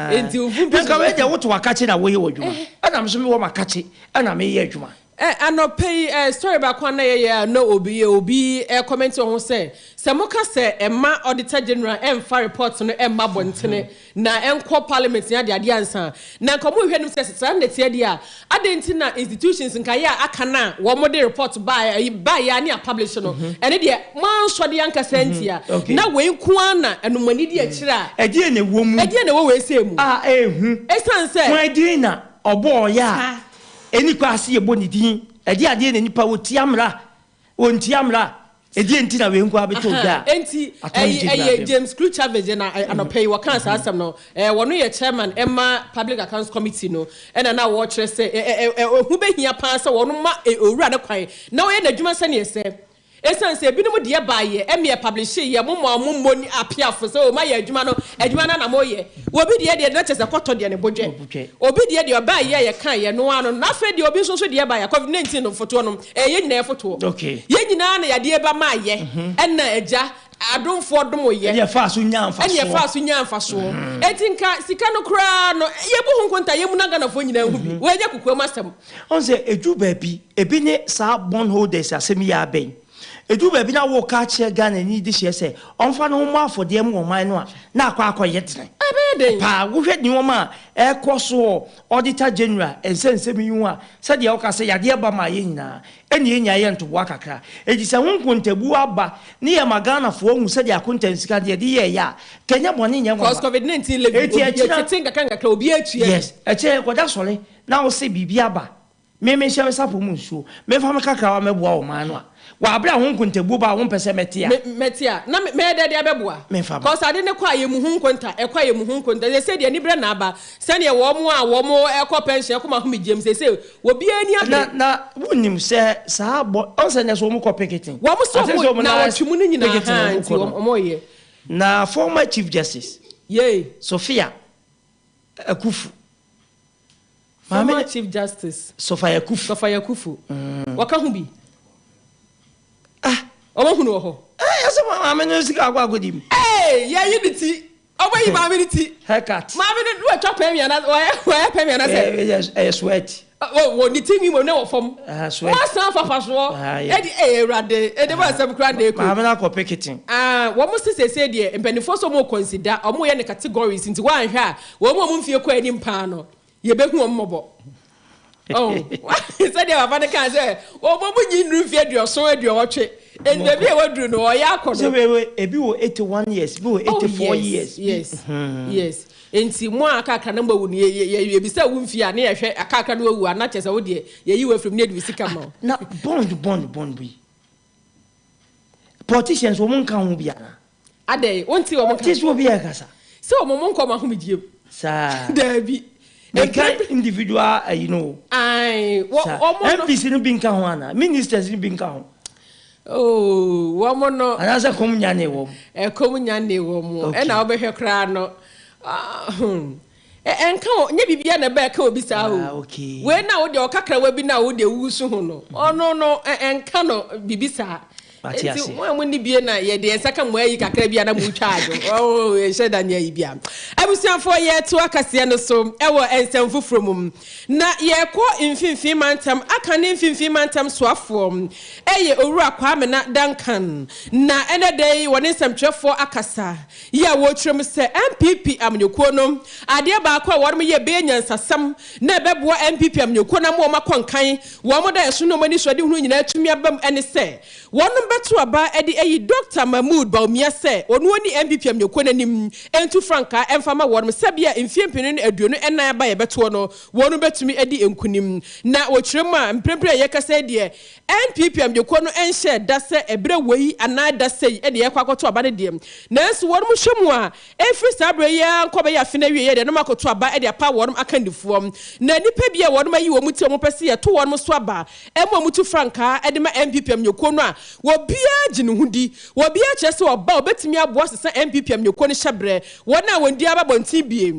bi. Enti mfumpi Nka wei soso. deɛ woto akakye na woyɛ w'adwuma ɛna me nso mewɔ m'akakye ɛna meyɛ adwuma. Ɛ anɔpa yi ɛ story baako a na yɛyɛ a na obi yɛ obi ɛ comment wɔ ho sɛ sɛ moka sɛ ɛma auditor general ɛmfa report no ɛmma abɔntene na ɛnkɔ parliament ne adeade ansa a, na nka wɔn rehwɛ anim sɛ saa na ɛteɛ deɛ a, adɛn nti na institutions nkaeɛ a aka no a wɔn de report baeɛ ayi baeɛ a ne a publish no, ɛno deɛ moansɔ de ankasa antia, na wei nko ara na ɛnomani di akyire a, Ɛdeɛn na ɛwɔ mu ɛdeɛn na ɛwɔ wei sei mu? a ɛyɛ hu? Ɛsiane sɛ. Hwan din na ɔbɔeɛ a Saa. ɛnni kwan sɛ yɛbɔ ne din? Ɛdeɛn adeɛ na nipa ɔtia mmara? Ɔntia mmara? Ɛdeɛn nti na wei nko ara bɛtɔ Aha, dwa a enti Attorney ɛyi General ɛyɛ bɛm? James Kluchavage na ɛ, anɔpa yi wɔkaa saa asɛm no. Ɛ, wɔno yɛ chairman ɛma Public Accounts Committee no, ɛna na wɔrekyerɛ sɛ ɛ, ɛ, ɛ, ɛho bɛhia paa sɛ wɔn ma ɛ, owura no kwan na ɔyɛ n'adwuma sɛdeɛ ɛsɛ. Ɛsiane sɛ ebinom deɛ baeɛ, ɛmeɛ publishee yɛ, mo ma wɔn mmɔ ni apeafo sɛ o, moayɛ adwuma no, adwuma no ara na moreyɛ. Obi deɛ deɛ na kyerɛ sɛ kɔtɔ deɛ ne bo dwɛ. Obi deɛ deɛ ɔbaeɛ yɛ yɛkaeɛ no ara no, na afei deɛ obi nso nso deɛ baeɛ, Covid 19 no fotoɔ no, Ɛyɛ yɛn nyinaa fotoɔ. Okay. Yɛn nyinaa na yadeɛ ba maa yɛ. Ɛna agya, adomfoɔ dom yɛ. Ɛne ɛfaa so nyaa mfasoɔ. Ɛne ɛfaa so nyaa mfasoɔ. Enti nka sika no koraa no, yɛbu ho nkonta, yɛmmu na Ghanafoɔ nyinaa nhu bi. Wei nyɛ kokoam asɛm. Wohu sɛ ɛduru baabi, ebi ne saa bond holders asɛm yi ara bɛn. Ɛduru baabi na woreka akyerɛ Ghanani dehyeɛ sɛ ɔmfa ne ho mmɔ afɔdeɛ ma ɔman no a, na akɔ akɔyɛ dene. Ɛbɛyɛ den. Paa, wohwɛ nneɛma a ɛrekɔ so wɔ Auditor General nsɛnsɛm yi ho a, sɛdeɛ woka sɛ yadeɛ ba maa yɛn nyinaa, ɛne yɛn nyinaa yɛ ntoboa kakra. Enti sɛ ho nkontabuo aba ne yɛma Ghanafoɔ hu sɛdeɛ akontansika no yɛde yɛeɛ a, nka ɛnyɛ bɔne nyɛ Cause nwanwa. covid 19 levy, Enti obi, ɛkyena, yɛtete nkakra nkakra, obiara tua bi. yes, ɛkyena yɛkɔda sɔre na wose biribi aba, Me menhyɛ me sapɔ mu nsuo, memfa me kakrawa mmɛboa ɔman no a, wɔ aberɛ a ho nkontabuo ba a wompɛ sɛ mɛte a. Me, mɛte a, na me, mɛyɛ dɛn de abɛboa? Memfa ma. Cause ade no kɔ a yɛmmu ho nkonta, ɛkɔ a yɛmmu ho nkonta. Seesei deɛ aniberɛ na aba, sɛdeɛ wɔn a wɔkɔ pension kɔ ahomegyeɛ mu, seesei obiara ani abere. Na, na wonnim sɛ saa bɔ, ɔn sɛ nnɛ so wɔkɔ picketing. Wɔn sɛ I think sɛ wɔn, wɔn last naawɔtwe mu no nyinaa, picketing a haa, wɔkɔ nti no. wɔn, wɔyɛ. Na former Chief Justice, Yei. Sophia Akuffo, Maame Former ne Chief Justice. Sophia Kufu. Sophia Kufu. Wɔka ho bi. Ah. Wɔn ahunu wɔ hɔ. Eh, yɛsɛ ma maame no sika akɔ akɔdi mu. Ee, yɛyi ne ti. Wɔyi maame ne ti. Haircut. Maame no wɔatwa pɛmi ana wɔyɛ wɔyɛ pɛmi ana sɛ. Ɛyɛ sweat. Wɔ ne ti nwi mu ne wɔ fam. Wɔasan afa fasoɔ ɛde ɛyɛ awurade ɛde ba asɛm koraa na ɛkɔ. Maame no akɔ pekete. Wɔn se seesei deɛ mpanimfoɔ sɛ wɔn kɔnsida wɔn yɛ no categories nti wɔanhwɛ a wɔn a wɔn mfie kɔ anim paa no yɛbɛhu wɔn mmɔbɔ. Oh, sɛdeɛ papa no kaa sɛ wɔn mu nyi nnuru mfie 70 80 nti baabi a wɔaduru no wɔyɛ akɔ no. Sɛ ebi wɔ 81 years, bi wɔ 84 years. Yes. Enti mo a aka akra na moawu no, yɛbisa wo mfie a, na yɛhwɛ aka akra na wawu a, na kyerɛ sɛ wo deɛ, yɛyi wo afiri mu na yɛde wo sika ma wo. Na bond bond bond bi, politicians wɔn nka ho bi anaa? Adɛn, wonte wɔn nka? Te sɛ obi ɛkasa. Sɛ wɔn mo nkɔ wɔn ahomegyeɛ mu. Saa. Daabi. Meka individual ayi no o. Ae, wɔ, wɔn no. MPs no bi nka ho anaa? Ministers no bi nka ho? Oh, wɔn no. Anaasɛ kɔm nyanee wɔn. Ɛkɔm nyanee wɔn. Ɛna wobɛhwɛ koraa no, ah, hmm. Ɛnka wɔ, nyɛ biribiara na ɛbɛka obi saa o. Ah, okay. Wei na wo deɛ ɔkakrawa bi na wo deɛ wusu ho no, ɔno no, ɛnka no biribi saa. Mate Nti ase. mo a monni bie na yɛde yɛn nsa ka mo ayi kakra bi a na motwa adwo. Oh, yɛnhyɛ da ne ayi bia. Abusuafoɔ, yɛtoa kaseɛ no so ɛwɔ nsɛm foforɔ mu. Na yɛrekɔ Mfimfini Mantam, aka ne Mfimfini Mantam soafoɔ yɛ Owura Kwamena Duncan. Na ɛnɛ da yi wɔne nsɛmtwerɛfoɔ akasa yi a wɔrekyerɛ mu sɛ NPP amanyɔkuo no adeɛ baako a wɔnom yɛ bɛyɛ nyansasɛm na ɛbɛboa NPP amanyɔkuo no ama wɔn akɔ nkan, wɔn daeɛso ne wɔn anisoadehunu nyinaa atumi aba mu ne sɛ wɔnom bɛto aba de ayi Dɔkta Mahmood Bawumia sɛ ɔno ɔnni NPP amanyɔkuo no anim ntu frankaa mfa ma wɔnom sɛbea mfeɛ 2024 aba a yɛbɛtoɔ no wɔnom bɛtumi adi nkunim. Na wɔkyerɛ mu a mprempren a yɛrekasa yi deɛ NPP amanyɔkuo no nhyɛɛ da sɛ ɛberɛ wei anaa da sei na yɛrekɔ akɔto aba no deɛ nanso wɔnom hwɛ mu a Ɛfiri saa berɛ yi ara nkɔ bɛyɛ afe no awieɛ deɛ, na wɔakɔto aba de apaw wɔn akandifoɔ. Na nnipa bi a wɔnom ayi wɔn ti a wɔpɛ sɛ yɛto wɔnom so aba ma wɔtu frankaa de ma NPP amanyɔkuo no a obiara gye ne ho di, obiara kyerɛ sɛ ɔba a ɔbɛtumi aboa asesa NPP amanyɔkuo no hyɛberɛ, wɔn a wɔn din aba abɔnten bie.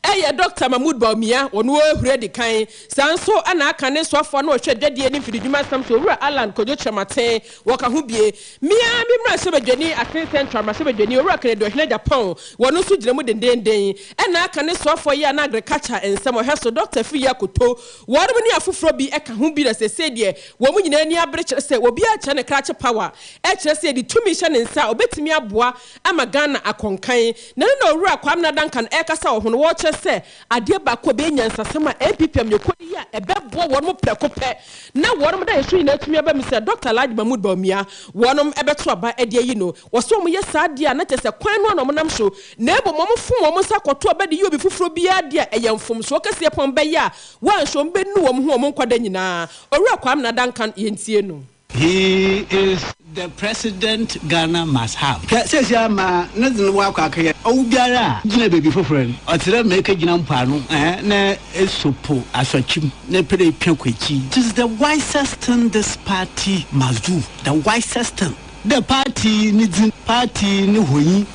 Ɛyɛ Dɔkta Mahmood Bawumia, ɔno ahuri adi kan. Saa nso na aka ne soafoɔ a na ɔhwɛ adwadie ne mfididwuma nsɛm so, Owura Allan Kojo Kyerematen, wɔka ho bie. Me ara me mmarahyɛbadwani, Asin Central mmarahyɛbadwani, Owura Kennedy Ɔhene Agyapong, wɔno nso gyina mu dendeenden. Ɛna aka ne soafoɔ yi a na Agriculture nsɛm ɔhwɛ so, Dɔkta Afriyie Akoto, wɔnom ne afoforɔ bi ka ho bi na seesei deɛ wɔn nyinaa ani abere kyerɛ sɛ obiara kyerɛ ne krakye power, ɛkyerɛ sɛ yɛde tumi hyɛ ne nsa a ɔbɛtumi aboa ama Ghana akɔ nkan. Na ɛno na Owura Kwamina Duncan ɛrekasa wɔ ho no, wɔrekyerɛ sɛ adeɛ baako a ɛbɛyɛ nyansasɛm a NPP amanyɔkuo no yɛ a ɛbɛboa wɔnom prɛko pɛ na wɔnom daeɛso nyinaa atumi aba mu sɛ Dɔkta Alhaji Mahmood Bawumia wɔnom bɛto aba de ayi no. Wɔse wɔn yɛ saa deɛ a na kyerɛ sɛ kwan no ara na wɔnam so na mmom wɔn fom wɔn nsa kɔto aba de yi obi foforɔ biara deɛ a ɛyɛ mfomsoɔ kɛseɛ pɔn bɛyɛ a wɔanhwɛ wɔn bɛnu wɔn ho wɔn nkwa da nyinaa. Owura Kwamina Duncan yɛntie no. He is the president Ghana must have. Hwɛ, seseiara ma ne dze no ɔakɔ akɛyɛ ɔwo biara a gyina beebi fofor no, ɔtse dɛ ma ekegyina mpoano na eso po asɔkye mu na epɛ dɛ epia kɔ ekyir. It is the wisest thing this party must do, the wisest thing. Dɛ party yi ne dzin, party yi ne honyi,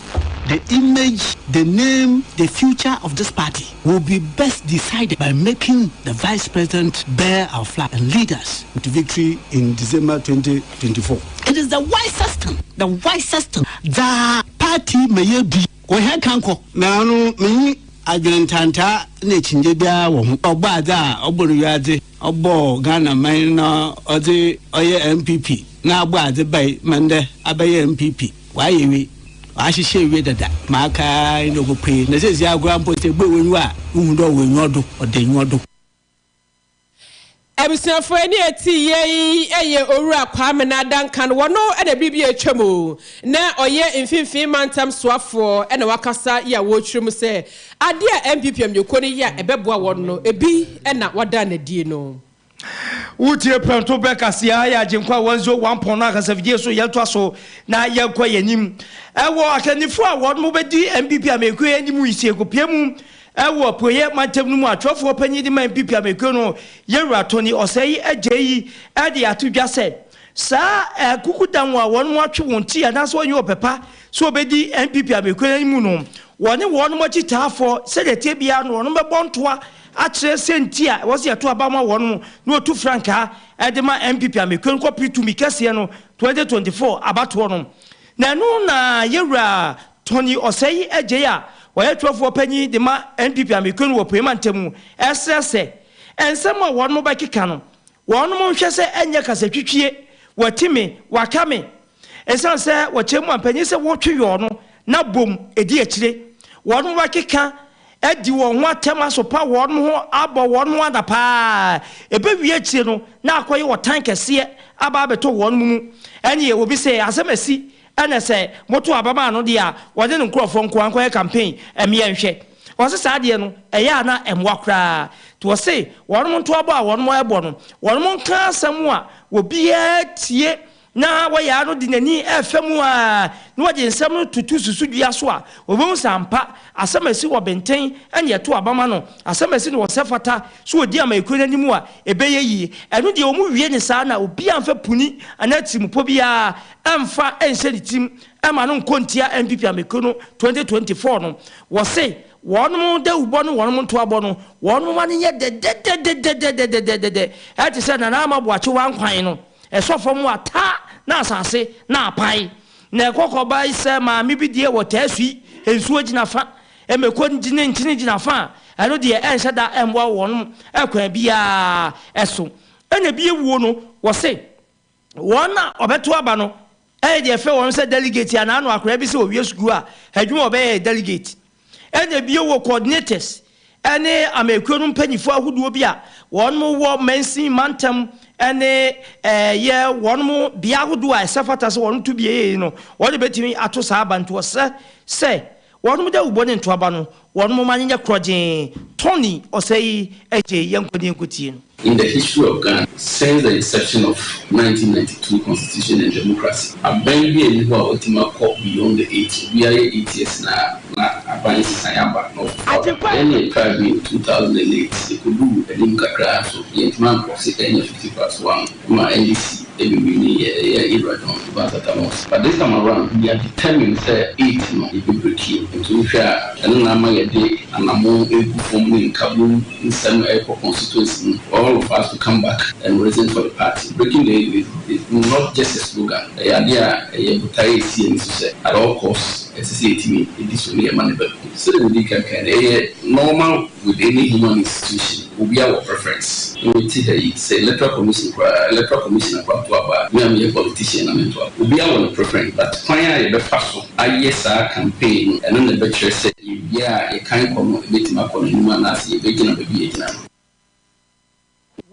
the image, the name, the future of this party will be best decided by making the vice president bear our flag and lead us to victory in December 2024. It is the wisest thing, the wisest thing dza party ma yedu yi, wɔhɛn kan kɔ. Na ɔno minnyi adwen ntantaa na ekyingye biara wɔ ho. Ɔbɔ adze a ɔbɔ no wiadze, ɔbɔɔ Ghana man na ɔdze ɔyɛ NPP na abɔ adze bae ma ndɛ abɛyɛ NPP. Ɔayɛ ewie, ɔahyehyɛ ewie dada ma aka ara nye dɛ obopue. Na seseiara koraa mpo sɛ ebue w'enyiwa a, ihu dɛ ɔwɔ enyiwa do, ɔda enyiwa do. Abusuafoɔ ani a ɛte yie yi yɛ Owura Kwamena Duncan, wɔno na bere bi a atwa mu na ɔyɛ Mfimfini Mantam Soafoɔ na wakasa yi a wɔrekyerɛ mu sɛ adeɛ a NPP amanyɔkuo no yɛ a ɛbɛboa wɔn no ebi na wɔada no adie no. Wotie prɛmto berɛ kaseɛ ha yɛ Agyenkwa 101 pɔn no akasafidie so yɛntoa so na yɛnkɔ yɛn anim ɛwɔ akannifoɔ a wɔn bɛdi NPP amanyɔkuo anim yi sie kɔpie mu Wɔ Apueeɛ mantam no mu atwerɛfoɔ panin de ma NPP amanyɔkuo no, Yɛwura Tony Osei Adjei de ato dwa sɛ, saa akukudam a wɔn atwe wɔn ti anaasɛ wɔnyɛ ɔpɛ pa sɛ wɔbɛdi NPP amanyɔkuo no anim no, wɔne wɔn akyitaafoɔ sɛdeɛ ɛteɛ biara no wɔn bɛbɔ ntoa akyerɛ sɛ nti a ɛwɔ sɛ yɛto aba ma wɔn na wɔtu frankaa de ma NPP amanyɔkuo no kɔpere tumi kɛseɛ no 2024 abatoɔ no. Na ɛno na Yɛwura Tony Osei Adjei a ɔyɛ twerɛfoɔ panyin de ma NPP amanyɔkuo no wɔ Apueɛ Mantam mu srɛ sɛ, Nsɛm a wɔnom bɛkeka no, wɔnom nhwɛ sɛ ɛnyɛ kasatwitwie, wati me, waka me. Ɛsiane sɛ wɔkyerɛ mu a mpanyin sɛ wɔtwe yɔɔ no na bom ɛdi akyire. Wɔnom bɛkeka adi wɔn ho atɛm asopa wɔn ho abɔ wɔn ho adapaa. Ɛbɛwie akyire no na akɔyɛ ɔtan kɛseɛ aba abɛtɔ wɔn mu. Ɛneɛ obi sɛ asɛm asi ɛna sɛ moto aba maa no deɛ a wɔde ne nkurɔfoɔ nko ankɔyɛ campaign ɛmeɛ nhwɛ. Wɔse saa adeɛ no ɛyɛ a na ɛmmoa koraa. Nti wɔse wɔnom nto abɔ a wɔnom ɛbɔ no, wɔnom nka asɛm a obiara tie na wɔyɛ ano de n'ani ɛfɛ mu a na wɔde nsɛm no tutu susudua so a wɔbɛhu sɛ ampa asɛm asi wɔ bɛntɛn ɛne ɛto abama no, asɛm asi no wɔ sɛ fata so wɔdi ama ekuo n'anim a ɛbɛyɛ yie. Ɛno deɛ wɔn wie ne saa na obiara mfa puni anaa tirimupɔ biara ɛmfa ɛnhyɛ ne tirim ɛma no nkɔ ntia NPP amekuo no 2024 no. Wɔse wɔnom dawubɔ no wɔnom ntoabɔ no wɔnom ma no nyɛ dɛdɛdɛdɛdɛdɛdɛdɛdɛ ɛte sɛ Nana Ama Boakye wankwan no ɛsɔ fam a ta na asase na apae na ɛkɔkɔba sɛ maame bi deɛ wɔ taa sui nsuo gyina fa ɛmɛkɔ ne nkyene gyina fa a ɛno deɛ ɛnhyɛ da ɛmmoa wɔnom ɛkwan biara ɛso. Ɛna bi ewuo no wɔse wɔn a ɔbɛto aba no ɛyɛ deɛ fɛ wɔn sɛ delegate a n'ano akora bi sɛ owie sukuu a adwuma ɔbɛyɛ delegate. Ɛna bi wɔ coordinators ɛne amekuo no mpanyinfoɔ ahodoɔ bi a wɔn wɔ mansin mantam ɛne ɛyɛ wɔn bea ahodoɔ a ɛsɛ fata sɛ wɔn to bie yie no wɔn bɛtumi ato saa aba. Nti wɔsɛ sɛ wɔn de awubɔ ne ntoaba no wɔn ma nyɛ korɔgyee. Tony Ɔsɛyi ɛgye yɛn nkɔ ne yɛn tie no. In the history of Ghana, since the inception of 1992 constitution and democracy, aban bi ani hɔ a wɔtumi akɔ beyond the 8. Obiara yɛ 8 years na aban sisan aba na ɔfoforɔ. Ɛne yɛtraa bi in 2008, ɛkɔduu anim kakra so yɛntumi ankɔ sɛ ɛnyɛ 50+1 ma NDC ɛbɛwini yɛ Ibra John Evans Atta Mills. But this time around, we are determined sɛ 8 no yɛbɛbreak. Nti wohwɛ a ɛno na ama yɛde anammɔn egu fam ne nkabom nsɛm ɛkɔ constituency mu, all of us to come back and reason for the party. Breaking the 8 is not just a slogan. Ɛyɛ adeɛ a ɛyɛ botaeɛ esi ani so sɛ at all costs ɛsɛ sɛ yɛtumi edi so ne yɛma ne ba mu. Sɛdeɛ medi kankan no, ɛyɛ normal with any human institution. Obiara wɔ preference. Mete ha yi sɛ electoral commission koraa, electoral commission akɔ ato aba a, me a meyɛ politician na mento aba. Obiara wɔ ne preference, but kwan a yɛbɛfa so ayɛ saa campaign no, ɛno na ɛbɛkyerɛ sɛ yɛwie a yɛkan kɔ no ɛbɛtumi akɔ n'anim anaasɛ yɛbɛgyina baabi a yɛgyina no.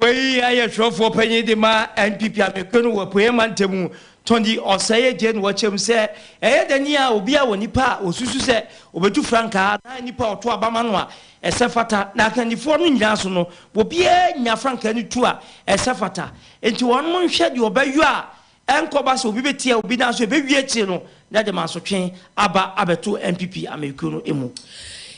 Wei ayɛ twerɛfoɔ panyin de ma NPP amekuo no wɔ Apueeɛ mantam Tony Ɔsɛe gye no wɔkyɛm sɛ ɛyɛ dani a obi a wɔ nipa a osusu sɛ obetu frankaa na nipa a ɔto abama no a ɛsɛ fata na akannifoɔ no nyinaa so no obiara nya frankaa no tu a ɛsɛ fata. Nti wɔn mo nhwɛ deɛ ɔbɛyɔ a ɛnkɔba sɛ obi bɛtia obi na so ɛbɛwie akyire no na de mansotwe aba abɛto NPP amekuo no mu.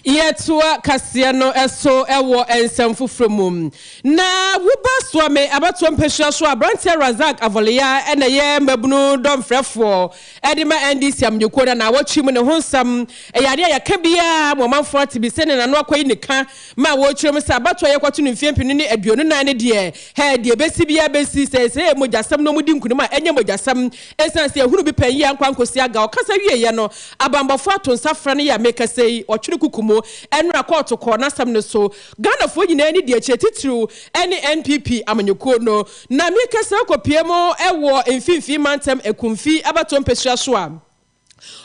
Yɛtoa kaseɛ no ɛso ɛwɔ nsɛm foforɔ mu na woba soa me abatoɔ mpɛsua so aberanteɛ Razak Avɔleya ɛna ɛyɛ mmabunu dɔmfrɛfoɔ ɛde ma NDC amanyɔkuo no na awɔtwe mu ne ho nsɛm ɛyɛ adeɛ a yɛka biara ma ɔmanfoɔ ate bi sɛ ne nano akɔyi ne ka ma wɔrekyerɛ mu sɛ abatoɔ yɛkɔto no mfeɛ 2024 ne deɛ hɛ deɛ bɛsi biara bɛsi sɛ sɛ ɛyɛ mogyasɛm na ɔmudi nkunim a ɛnyɛ mogyasɛm ɛsiane sɛ ɛhunu bi pɛn yi ankɔ ankɔsi aga. Ɔkasa wieɛ no abanbɔfoɔ ato nsa frɛ no yɛ a mekasa yi ɔtwere kuku mu ɛnora kɔɔto kɔɔ n'asɛm no so. Ghanafoɔ nyinaa ni deɛ akyire titiriw ɛne NPP amanyɔkuo no na mekasa kɔpie mu ɛwɔ mfimfini mantam Ekumfi abatoɔ mpɛsua so a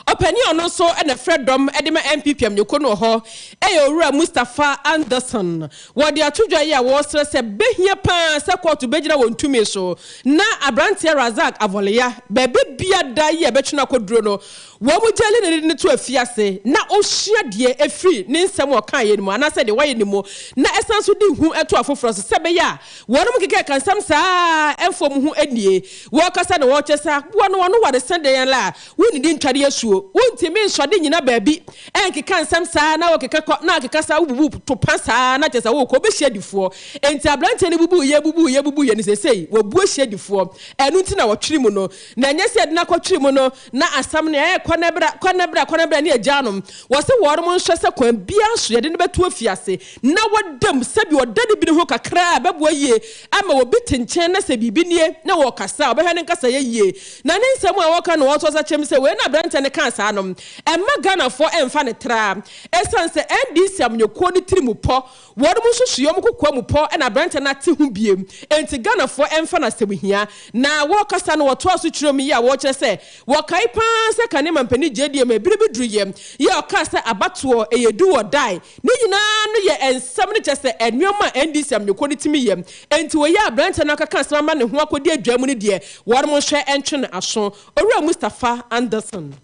ɔpanin ɔno nso ɛna frɛ dɔm ɛde ma NPP amanyɔkuo no wɔ hɔ ɛyɛ owura Mustapha Anderson. Wɔde ato dwa yi a wɔresrɛ sɛ behia paa sɛ kɔɔto bɛgyina wɔn tumi so na aberanteɛ Razak Avɔleya baabi bia da yi a ɛbɛtwe akɔduro no wɔn mu gyali ne ne to afiase na ɔsua deɛ efiri ne nsɛm a ɔka yɛ no mu anaasɛ deɛ wayɛ ne mu na ɛsan so de hu ɛto afoforɔ so sɛ bɛyɛ a wɔn mu keka ka nsɛm saa ɛmfɔ mu ho nie. Wɔkasa na wɔkyɛ sɛ aboa no wɔn ware sɛ deɛ la a wonnidi ntware asuo wontumi nsɔde nyina baabi ɛnkeka nsɛm saa na wɔkeka kɔ na akeka saa wobubu topa saa na kyɛ sɛ wokɔ wobɛhyia difoɔ. Enti aberanteɛ no bubu yɛ bubu yɛ bubu yɛ no sesei wɔbu ahyia difoɔ. Ɛno nti na wɔtwere mu no na ɛnyɛ sɛ yɛde no akɔtwere mu no na asɛm no ɛyɛ kɔ na bra kɔ na bra kɔ na bra ne agya nom. Wɔse wɔnom nhwɛ sɛ kwan biara so yɛde no bɛto afiase na wɔdam sɛbi ɔda ne bi ne ho kakra a bɛboa yie ama obi te nkyɛn na sɛ biribi nie na wɔkasa a ɔbɛhwɛ ne nkasa yɛ yie. Na ne nsɛm a wɔka no wɔtɔ sa kyɛm sɛ wei na aberanteɛ no kaa saa no ɛmma Ghanafoɔ ɛmfa ne tra ɛsiane sɛ NDC amanyɔkuo no tiri mu pɔ, wɔnom nsusuiɛ, wɔn kokoa mu pɔ na aberanteɛ no ate ho biem, enti Ghanafoɔ mfa no asɛm hia. Na wɔrekasa no wɔtoaa so kyerɛɛ mu yi a wɔrekyerɛ sɛ wɔkae pa ara sɛ kane mampanin JDM bere bi duruiɛ yi a ɔkaa sɛ abatoɔ ɛyɛ do or die. Ne nyinaa no yɛ nsɛm no kyerɛ sɛ nnoɔma a NDC amanyɔkuo no tumi yɛ. Enti wei a aberanteɛ no akaka asɛm ama ne ho akɔdi adwaa mu no deɛ wɔnom nhwɛ ntwe no aso. Owura Mustapha Anderson.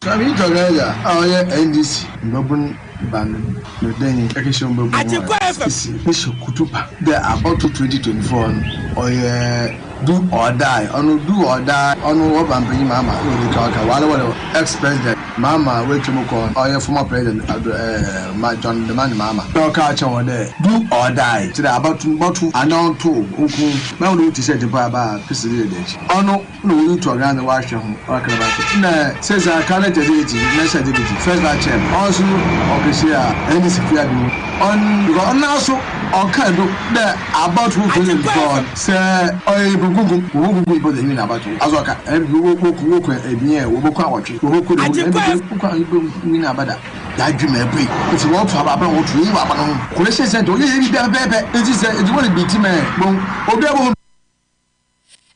Travel Organiser a ɔyɛ NDC mbabun ban no danyi kɛhyɛ mbabun hɔn sisi Bishop Kutupa dɛ abɔto 2024 no ɔyɛ do or die, ɔno do or die ɔno wɔba mpanyin Mahama na odzi kan ɔka wale wɔle ex-president Mahama oetwa mu kɔ ɔyɛ former president Abdul eh ma John Dramani Mahama na ɔkaa kyerɛ hɔn dɛ do or die kyerɛ dɛ abɔto no bɔto anaa ɔnto nko mɛma no wo t-shirt mpo a ba a pisi dze deda ekyir ɔno. Nna woyi to ɔgan dze wɔahwɛ ho ɔaka dɛm akyerɛ. Nna sesei current executive, national executive, first vice chairman, ɔno so ɔkɛhyia NDC fie ade mu. Ɔn because ɔnoara so ɔkaa do dɛ abatow 2024 no sɛ ɔyɛ nyimpa kunkum, wobokunkum nyimpa dze ewin abatow. Aso ɔka NPP woku woku ebien, woboku awɔtwe, woboku dɛm, NPP woku a nyimpa nwin aba da. Yɛadwe ma ebue. Ntsi wɔto aba aber a wɔto yeyi wɔ aba no ho. Collation centre wɔyɛ biribiara pɛpɛɛpɛ. Ntsi sɛ edze wɔn bi tsim ɛ, bohu obiara bohu.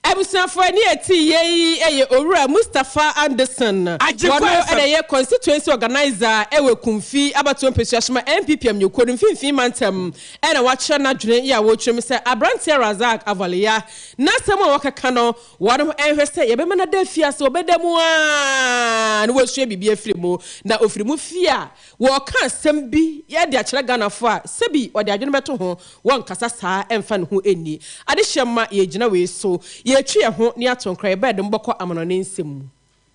Abusuafo a ɛne yɛte yie yi yɛ Owura Mustapha Anderson. Wɔno na ɛyɛ Constituency Organiser wɔ Ekumfi abatoɔ mpesua so ma NPP amanyɔkuo no mfimfini mantam na wakyerɛ n'adwene yɛ a wɔretwerɛ mu sɛ aberanteɛ Razak Avaliya n'asɛm a wakeka no wɔn nhwɛ sɛ yɛbɛma no ada afiase ɔbɛda mu ara na wasua biribi afiri mu na ɔfiri mu fie a wɔreka asɛm bi de akyerɛ Ghanafoɔ a sɛbi ɔde adwene bɛto ho Wɔnkasa saa mfa ne ho nni. Adehyɛ mma yɛgyina wei so, yɛretwe yɛn ho na yɛato nkra, yɛbɛyɛ de mobɛkɔ amanɔne nsɛm mu.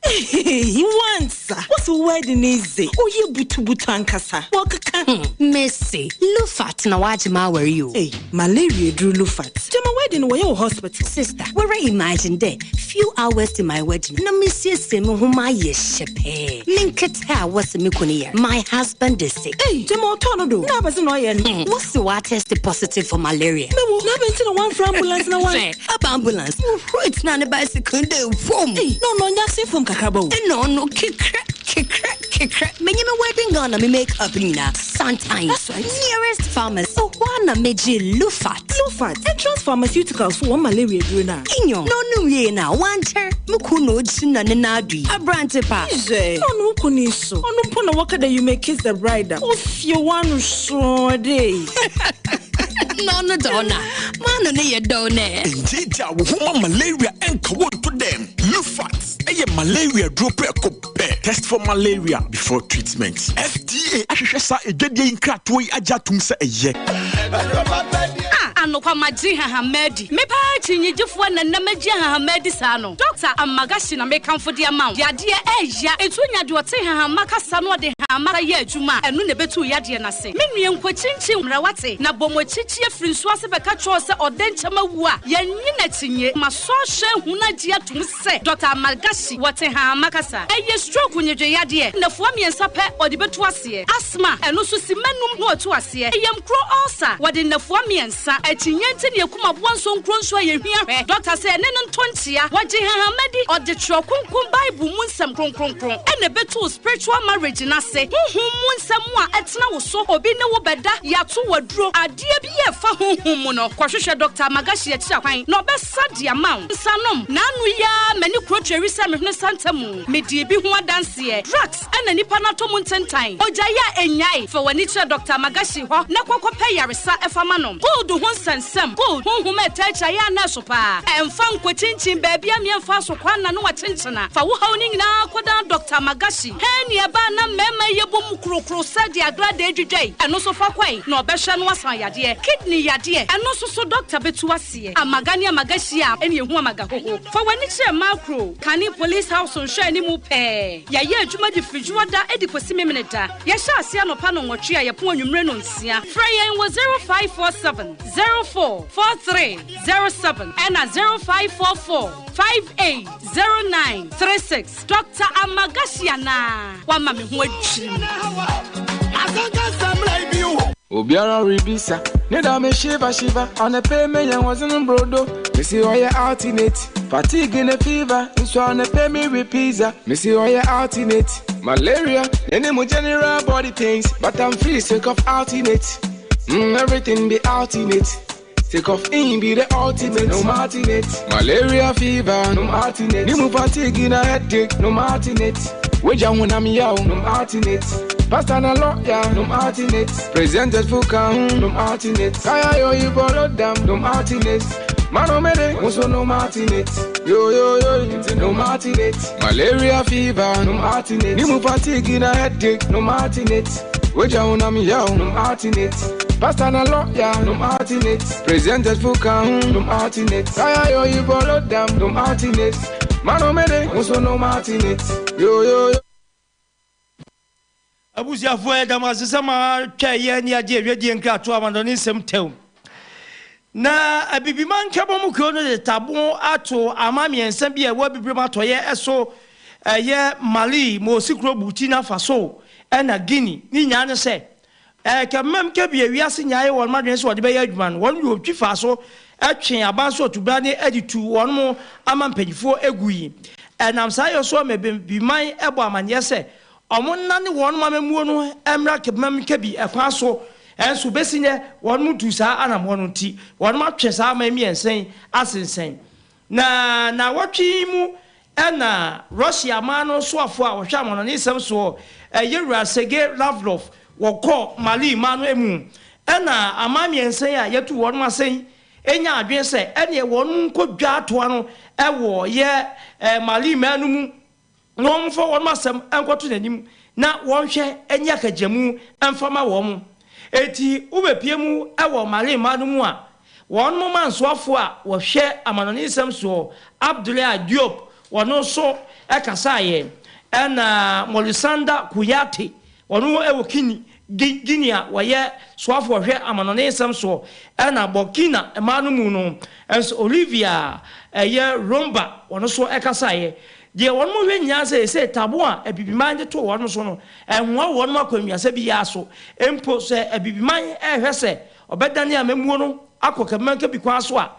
Ehehehe wansa wose wo wedding yi dze ɔyɛ butubutu ankasa wɔkeka ho. Mese Lufat na wagye m'awar yi o. Ei malaria eduru Lufat. Gyama wedding no wɔyɛ wɔ hospital. Sister, woara imagine dɛ few hours to my wedding na mesiesie mo ho mayɛ hyɛpɛɛ, me nketse a wɔse me kun yar, my husband is sick. Ei gyama ɔtɔɔ no do na abɛdze na ɔyɛ no. Wɔse ɔatest positive for malaria. Mewo, na abɛn ntsi na wɔammfrɛ ambulance na wɔan. Hwɛ, aba ambulance, wohuroi tsenaa ne bicycle no dɛ vwoom. Ei, na ɔno ɔnnyɛ asen famu kakraba o. Nna ɔno kekrɛ, kekrɛ, kekrɛ, menye me wedding gown na me make up nyina, santan. That's right. Nearest pharmacy, hɔ ara na megyee Lufat. Lufat, Entrance Pharmaceuticals fo wɔn malaria aduru no a. Nyew, na ɔnom wiei no a, ɔannkyɛr, mo kun na ogyina ne nan do yi, aberantse pa. Hwɛ, na ɔno wo kun yi so, ɔno mpo na wɔka dɛ you may kiss the bride a, ofie w'ano soo dee. Na ɔno dze ɔno a, m'ano no yɛ dɛw nɛ. Ngyeegyaa wo ho ma malaria nka wo nto dɛm. Lufat yɛ malaria duro prɛko pɛ. Test for malaria before treatment. FDA ahwehwɛ saa adwadie yi nkratoɔ yi agye atom sɛ ɛyɛ. Ah, anokwa magye nhahamma adi. Me paa kyinnyegyefoɔ na nnɛ magye nhahamma adi saa no. Dɔkta Amagashi na mekamfo de ama wo. Yadeɛ ɛɛya, enti wonya deɛ ɔte nhahamma kasa na ɔde nhahamma yɛ adwuma a, ɛno na ɛbɛtu wo yadeɛ no ase. Me nua nkɔkyinkyin mmra wate, na bɔ mo akyikyi afiri nsuo ase bɛka kyerɛ wo sɛ ɔdɛnkyɛm awu a, yɛnnye no akyinnye. Masɔ ahwɛ ahu no agye atom sɛ Dɔkta Amalgashi wɔ Tehama kasa. Ɛyɛ stroke nnwedwe yadeɛ. Nnafua mmiɛnsa pɛ ɔde bɛtu aseɛ. Asthma, ɛno nso simma num na watu aseɛ. Yamkuro ulcer, wɔde nnafua mmiɛnsa. Akyinnye nti na yɛkum aboa nso nkuro nso a yɛhia hwɛ. Dɔkta sɛ ɛne no nto nkyea. Wɔgye hahama di. Ɔde twerɛ kronkron Bible mu nsɛm kronkronkron ɛna ɛbɛtu spiritual marriage no ase. Honhom mu nsɛm a ɛtena wo so. Obi ne wo bɛda, yɛato wo aduro. Adeɛ bi a ɛfa honhom mu no, kɔhwehwɛ Dɔkta Magashi akyiri akwan na ɔbɛsa de ama wo. Nsanom, N'ano yi ara m'ani kuro tweri sɛ me hwene santa mu. Medii bi ho adanseɛ. Drugs na nipa no atɔ mu ntentan. Ogyae a ɛnnyae. Fa w'ani kyerɛ Dɔkta Magashi hɔ na kɔ kɔpɛ yaresa fa ma no. Gold ho nsɛnsɛm, Gold, honhom a ɛtaa akyi ayɛ a na ɛso paa. Ɛmfa nkɔkyinkyin baabi a meɛmfa so kwan na ne wakyenkyena. Fa wo haw no nyinaa kɔdan Dɔkta Magashi. Hɛn nuabaa na mmarima yi yɛbɔ mu krokro sɛ deɛ agradaa dwidwa yi, ɛno nso fa kɔe na ɔbɛhwɛ no asan yadeɛ. Kidney yadeɛ, ɛno nso so dɔkta bɛtu aseɛ. Amaga ne amaga hyia a, ɛne ɛhu amaga hoho. Fa w'ani kyerɛ Makro, kane Police House nhwɛanimu pɛɛ. Yɛyɛ adwuma de firi Dwoɔda de kɔsi Memeneda. Yɛhyɛ aseɛ anɔpa nnɔnwɔtwe a yɛpɔn anwummere nnɔnsia. Frɛ yɛn wɔ 0547 04 43 07 ɛna 0544 58 09 36. Doctor Amagashi anaa? Wama me ho adwiri me. Obiara rebisa. Nida me shiva shiva, on the pay me and wasn't brodo. Me see all your alternate. Fatigue in a fever, and so on the pay me with pizza. Me see all your alternate. Malaria, any more general body pains, but I'm free sick of alternate. Everything be alternate. Take off in be the ultimate, no alternate. Malaria fever, no alternate. Nimu fatigue in a headache, no alternate. Wager when I'm young, no alternate. Pastor na lawyer, no alternate. Presented for no alternate. Kaya yo you borrow them, no alternate. Mano mede, also no alternate. Yo yo yo, no alternate. Malaria fever, no alternate. Nimu fatigue in a headache, no alternate. Wager when I'm young, no alternate. Pastor na lawyer, no alternate. Presented for no alternate. Kaya yo you borrow them, no alternate. Mano mede, also no alternate. Yo yo yo. Abusuafoɔ yɛda mo ase sɛ moatwa yɛn ani agye adwadie nkratoɔ amandɔne nsɛm tɛw. Na Abibima Nkabom kuo no de tabo ato ama mmiɛnsa bi a ɛwɔ Abibirem atɔeɛ so, ɛyɛ Mali, Mosikuro, Burkina Faso ɛna Guinea. Ne nyinaa ne sɛ, Kɛmɛm kɛbi a wiase nyinaa ayɛ wɔn adwene sɛ wɔde bɛyɛ adwuma no, wɔn de otwi faa so twee aban so ɔtubra ne de tuu wɔn ama mpanimfoɔ gui. Ɛnam saa yɔ so ama Abibiman bɔ amanneɛ sɛ wɔnnane wɔn amammuo no mmra Kɛmɛm kɛbi kwan so. Nso bɛsi nnɛ wɔn ntuu saa anammɔn no nti, wɔatwe saa aman mmiɛnsa yi asensɛn. Na nnawɔtwe yi mu na Russia man no soafoɔ a ɔhwɛ amanɔne nsɛm soɔ, Yewura Sergei Lavrov, wɔkɔɔ Mali man no mu. Ɛna aman mmiɛnsa yi a yɛatu wɔn asɛn yi nyaa adwene sɛ ɛneɛ wɔn nkɔ dwa atoa no wɔ yɛ Mali man no mu na wɔmfa wɔn asɛm nkɔto n'anim na wɔnhwɛ nyɛ akagyamu mfa ma wɔn. Enti wobɛpue mu wɔ Mali man no mu a, wɔn mansoafoɔ a wɔhwɛ amanɔne nsɛm soɔ, Abdoulaye Diop, ɔno nso kasaeɛ, ɛna Molisanda Kouyate, ɔno wɔ Guinea, Guinea a wɔyɛ soafoɔ ɔhwɛ amanɔne nsɛm soɔ, ɛna Burkina man no mu no nso Olivia ɛyɛ Romba, ɔno nso kasaeɛ. Deɛ wɔn hwɛ nyinaa sɛ seesei tabo a Abibiman de too wɔn so no, ɛnhoa wɔn akwannuasa biara so. Mpo sɛ Abibiman rehwɛ sɛ ɔbɛdane amammuo no akɔ kabimankabi kwan so a,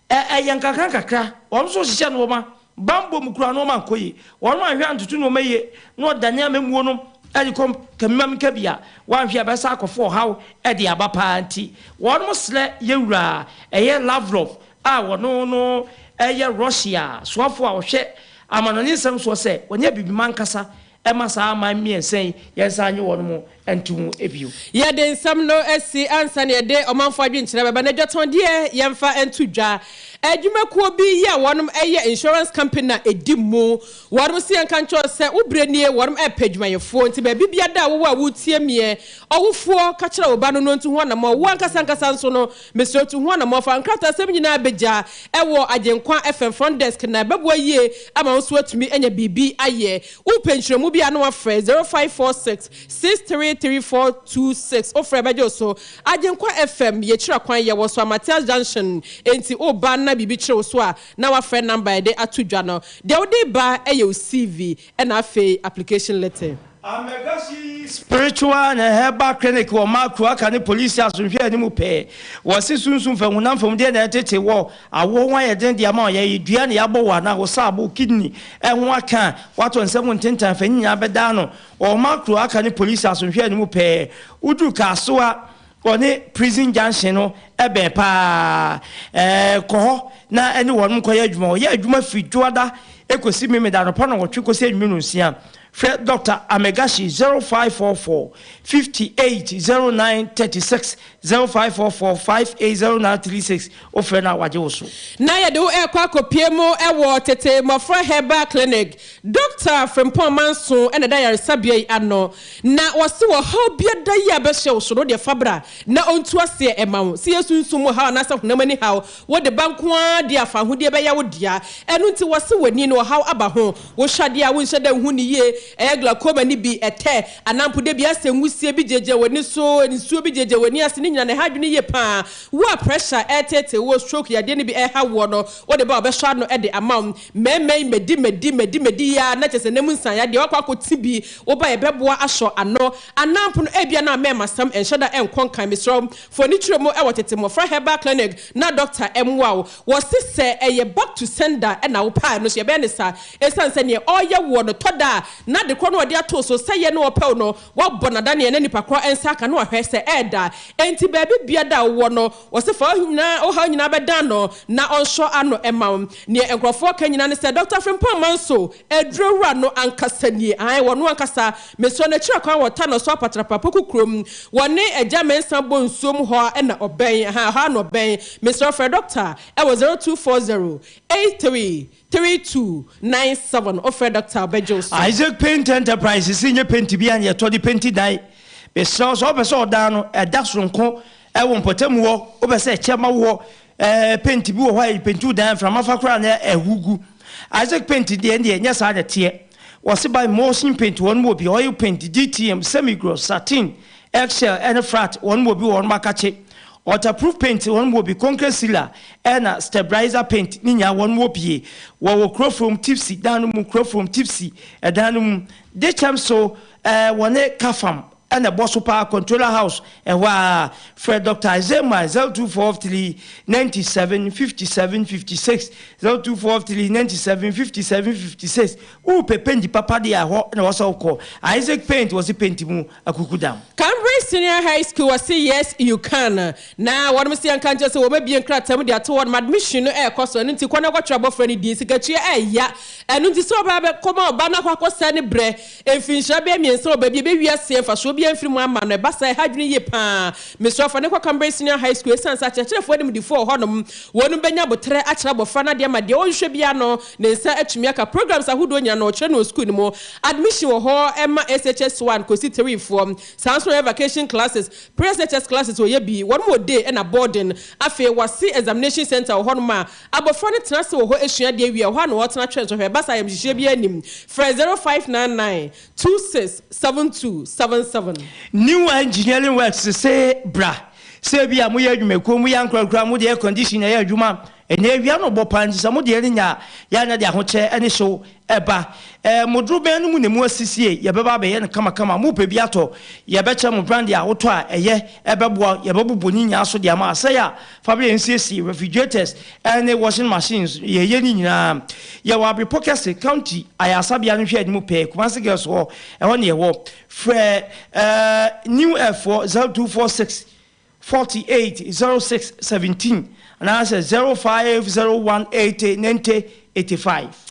ɛyɛ nkakrankakra. Wɔn nso hyehyɛ nnoɔma, bammɔ mu koraa nnoɔma nkɔ yie. Wɔn anhwɛ antoto nnoɔma yie na wɔdane amammuo no de kɔ kabimankabi a, wɔanhwɛ a ɛbɛsan akɔfa ɔhaw de aba pa ara nti, wɔsrɛ yɛn wura a ɛyɛ Lavrov a ɔno no yɛ Russia soafoɔ a ɔhwɛ amanɔne nsɛm soɔ sɛ ɔne Abibiman nkasa ma saa aman mmiɛnsa yi yɛnsan nye wɔn nto mu bio. Yɛde nsɛm no asi ansa na yɛde ɔmanfoɔ adwenkyerɛ bɛba na dwatɔn deɛ yɛmfa nto dwa. Adwumakuo bi yi a wɔnom yɛ insurance company a ɛdi mu. Wɔnom se yɛnka nkyerɛ wo sɛ wo berɛ nie wɔnom ɛrepɛ adwumayɛfoɔ nti baabi biada a wowɔ a woretie meɛ ɔwofoɔ ka kyerɛ wo ba no no ntu ho anamɔ wo ankasa ankasa nso no Mesrɛ tu ho anamɔn fa nkrataasɛm nyinaa bɛgya wɔ Agyenkwa FM front desk na ɛbɛboa yie ama wo nso woatumi anya biribi ayɛ. Wopɛ nkyerɛmu bi a na woafrɛ 0546 633426 wofrɛ bɛgye wo so. Agyenkwa FM yɛkyira kwan yɛwɔ so Amatias Junction enti woba na biribi kyere wo so a na woafrɛ number a yɛde ato dwa no. Deɛ wode reba yɛ wo CV ɛna afei application letter. Amegasi Spiritual and Herbal Clinic wɔ Makro aka ne polisi asomhwɛ anim pɛɛ. Wɔse sunsum fam, honam fam deɛ na ɛtete wɔ awoɔ ho ayɛ den de ama wo, yɛyɛ dua na yɛabɔ wo anaa wo saabo, kidney, ho aka a, woatɔ nsam ntentan fa ne nyinaa bɛda ano wɔ Makro aka ne polisi asomhwɛ anim pɛɛ. Woduru Kasoa ɔne Prison Junction no bɛn paa. Kɔ hɔ na ɛne wɔnom kɔyɛ adwuma. Wɔyɛ adwuma firi Dwoada kɔsi Memeda anɔpa nnɔnwɔtwe kɔsi anwummerɛ nnɔnsia. Frɛ Dɔkta Amegashi 0544 58 09 36, 0544 58 09 36, wofrɛ no a wagye wo so. Na yɛde wo rekɔ akɔpue mu wɔ Tete Mmɔfra Herbal Clinic. Dɔkta Frimpong Manso na ɛda ayaresabea yi ano. Na wɔse ɔhaw biada yi a bɛhyɛ wo so no, wodeɛ fa bra na ɔntu aseɛ mma wo. Sɛ yɛ sunsum mu haw anaasɛ honam ani haw, wode ba nko ara deɛ a, fawohodie bɛyɛ wo dea. Ɛno nti wɔse w'ani no ɔhaw aba ho. Wohwɛ adeɛ a wonhyɛ da nhu no yie. ɛyɛ glaucoma no bi, ɛtɛ, anaa mpo da bi asɛ nwusie bi gyinagyina w'ani so, nsuo bi gyinagyina w'ani ase, ne nyinaa no ɛha adwene yie pa ara. Wo a pressure ɛreteetee wo, stroke yadeɛ no bi ɛreha woɔ no, wode ba a wɔbɛsɔ ano de ama wo. Mmarima yi madi madi madi madi yi ara na kyerɛ sɛ nna mu nsan yadeɛ woakɔ akɔte bi, woba a yɛbɛboa asɔ ano. Anaa mpo no ebia na mmarimasɛm nhyɛ da nkɔ nkan. Mesrɛ wo, fa w'ani kyerɛ mu wɔ Tete Mmɔfra Herbal Clinic na dɔkta mmoa wo. Wɔse sɛ ɛyɛ back to sender na wopɛ a, ɛno nso yɛbɛyɛ no saa. Esiane sɛ nea ɔreyɛ woɔ no tɔ da a na ade korɔ no a ɔde ato wo so sɛ yɛ na ɔpɛ wo no, woabɔ no adaneɛ na nipa korɔ nsa aka na wahwɛ sɛ ɛɛda. Enti baabi biada a wowɔ no, wɔse fa wo nyinaa wo haw nyinaa bɛdan no na ɔnsɔ ano mma wo. Nea nkurɔfoɔ ka nyinaa ne sɛ Dɔkta Frimpong Manso, aduro wura no ankasa nie. Ae, wɔno ankasa. Mesɔɔ n'akyiri kwan wɔ Tano so Apatrapa Poku kurom. Wɔne Agya Mensah bɔ nsuom hɔ ara na ɔbɛn. Ahaa, ɛhɔ ara na ɔbɛn. Mesrɛ wo frɛ dɔkta wɔ 0240 83 3297. Wofrɛ dɔkta a, ɔbɛgye wo so. Isaac Paint Enterprises nyɛ penti bi a na yɛtɔ de penti dan. Mesrɛ wo, sɛ wopɛ sɛ ɔdan no ɛda soronko wɔ mpɔtam hɔ, wopɛ sɛ ɛkyɛ ma woɔ, ɛɛ penti bi wɔ hɔ a yɛpenti wo dan a mframa fa koraa na ɛhu gu. Isaac Paint deɛ ɛndeɛ nyɛ saa na ɛteɛ. Wɔse by emulsion paint wɔnom wɔ bi, oil paint, DTM, semi-gloss, satin, eggshell ɛne frat wɔnom wɔ bi wɔ wɔnom akakye. Waterproof paint wɔnom wɔ bi, concrete sealer ɛna stabilizer paint ne nyinaa wɔnom wɔ bie. Wɔwɔ Kurofrom Tipsy dan no mu, Kurofrom Tipsy ɛdan no mu. Dekyɛm so ɛɛ wɔne Kafam ɛna ɛbɔ so paa, Controller House ɛhɔ ara. Frɛ Doctor Isaiah 0243 97 57 56, 0243 97 57 56. Wopɛ penti papa deɛ a, ɛhɔ na ɛwɔ sɛ wokɔ. Isaac Paint, wɔse penti mu akukudam. Cambridge Senior High School wɔse yes you can na wɔnom se yɛnka nkyerɛ sɛ wɔn abue nkrataa mu de ato hɔ nom admission no ɛrekɔ so ɛno nti kɔ na kɔtwerɛ abɔfra no din sikatua ɛɛya ɛno nti sɛ ɔbaa bɛ kɔma ɔba no akɔ akɔsɛe ne brɛ mfinhyia bɛyɛ mmiɛnsa wɔ baabi ɛbɛwie aseɛ mfasoɔ biara mfiri mu ama no ɛba saa ɛha adwene yie paa mesrɛ fa no kɔ Cambridge Senior High School ɛsiane sɛ akyerɛkyerɛfoɔ animdefoɔ wɔ hɔ nom wɔnom bɛnya aboterɛ akyerɛ abɔfra no adeɛ ama deɛ ɔnhwɛ biara no ne nsa atumi aka programs ahodoɔ nyinaa na ɔkyerɛ no wɔ sukuu no mu. Admission wɔ hɔ ma SHS 1 kɔsi 3 foɔ. Saa nso na wɔyɛ vacation classes, pre-SHS classes wɔyɛ bi, wɔnom wɔ day ɛna boarding. Afei wɔase examination centre wɔ hɔnom a abɔfra no tena ase wɔ hɔ sua adeɛ wie a, ɛhɔ ara na ɔtena twɛn sɔhwɛ. Ɛba saa a ayamhyehyeɛ biara nnim. Frɛ 0599 26 72 77. New Engineering Works se bra sɛ ebia moyɛ adwumakuo, moyɛ ankorankoro a mode air condition yɛ adwuma. Ɛnnɛ awia no bɔ paa nti sɛ mo deɛ no nya a, yɛ a na de ahokyɛ ne hyew ba. Ɛɛ mo dorobɛn no mu na emu asisie, yɛbɛba abɛyɛ no kamakama. Mopɛ bi atɔ? Yɛbɛkyerɛ mo brand a wotɔ a ɛyɛ, ɛbɛboa wo. Yɛbɛbobɔ ne nyinaa so de ama. Asɛe a, fa bra yɛnsiesie. Refrigerators ne washing machines, yɛyɛ ne nyinaa. Yɛwɔ Abrepɔ Kɛse, County Ayaresabea no nhwɛanim pɛɛ, Kumasi Girls hɔ, ɛhɔ na yɛwɔ. Frɛ ɛɛ New Air foɔ 0246 48 06 17 anaasɛ 0501 80 90 85.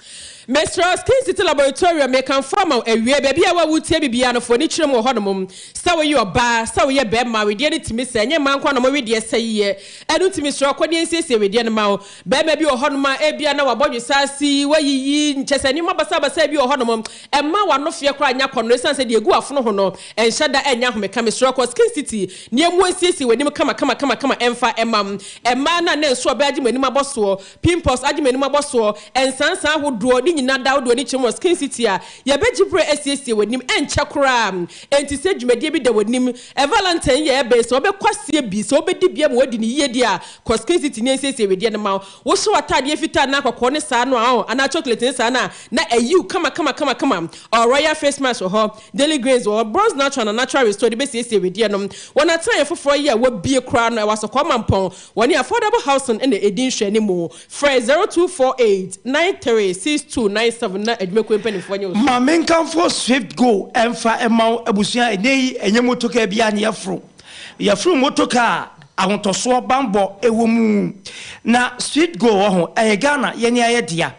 Mesrɛ wo, Skin City Laboratorium, mekamfo ama wo awiei, baabi a wo a woretie me biara no, fa w'ani kyerɛ mu wɔ hɔnom. Sɛ woyɛ ɔbaa, sɛ woyɛ barima, wedeɛ no tumi sɛe, ɛnyɛ mmaa nko ara na wɔn wedeɛ sɛe yɛ. Ɛno nti mesrɛ wo, kɔ na yɛnsiesie wedeɛ no ma wo. Barima bi wɔ hɔnom a, ebia na wabɔ dwesaase yi, wayiyi, kyerɛ sɛ nneɛma basabasa bi wɔ hɔnom, ɛmma w'anofeɛ koraa nyɛ akɔnnɔ ɛsiane sɛ deɛ ɛgu w'afono ho no, ɛnhyɛ da nyɛ ahomeka. Mesrɛ wo, kɔ Skin City na yɛmmoa nsiesie w'anim kamakamakama mfa mma mmaa no a na nso ɔbaa agye mo anim abɔ soɔ, pimples agye mo anim abɔ soɔ, nsansan ahodoɔ, ne nyinaa da wode w'ani kyerɛ mu wɔ Skin City a, yɛbɛgye berɛ asiesie w'anim, ɛnkyɛ koraa. Enti sɛ dwumadie bi da w'anim, Valentine yi a ɛreba yi, sɛ wobɛkɔ aseɛ bi, sɛ wobɛdi bi ama woadi no yie deɛ a, kɔ Skin City na yɛnsiesie wedeɛ no ma wo. Wohyɛ w'ataadeɛ fitaa anaa kɔkɔɔ ne saa no a, ɔɔ, anaa chocolate ne saa no a, na ayi wo kama kama kama kama. Ɔɔ, Royal Face Mask wɔ hɔ, Daily Grains wɔ hɔ, Bronze Natural na Natural Restore de bɛsiesie wedeɛ no. Wɔn atenaeɛ foforɔ yi a wɔabue koraa no, ɛwɔ Asɔkɔɔ Mampɔn. Wɔne Affordable Housing na ɛdi nhwɛanimu. Frɛ 0248 93 6297 na adwumakuo mpanimfoɔ nyɛ wo so. Ma menkamfo Swift Go mfa mma wo abusua ɛnnɛ yi ɛnyɛ motokaa biara na yɛforo. Yɛforo motokaa a ahotɔsoɔ, banbɔ wɔ mu. Na Swift Go wɔ ho, ɛyɛ Ghana yɛne ayɛ dea.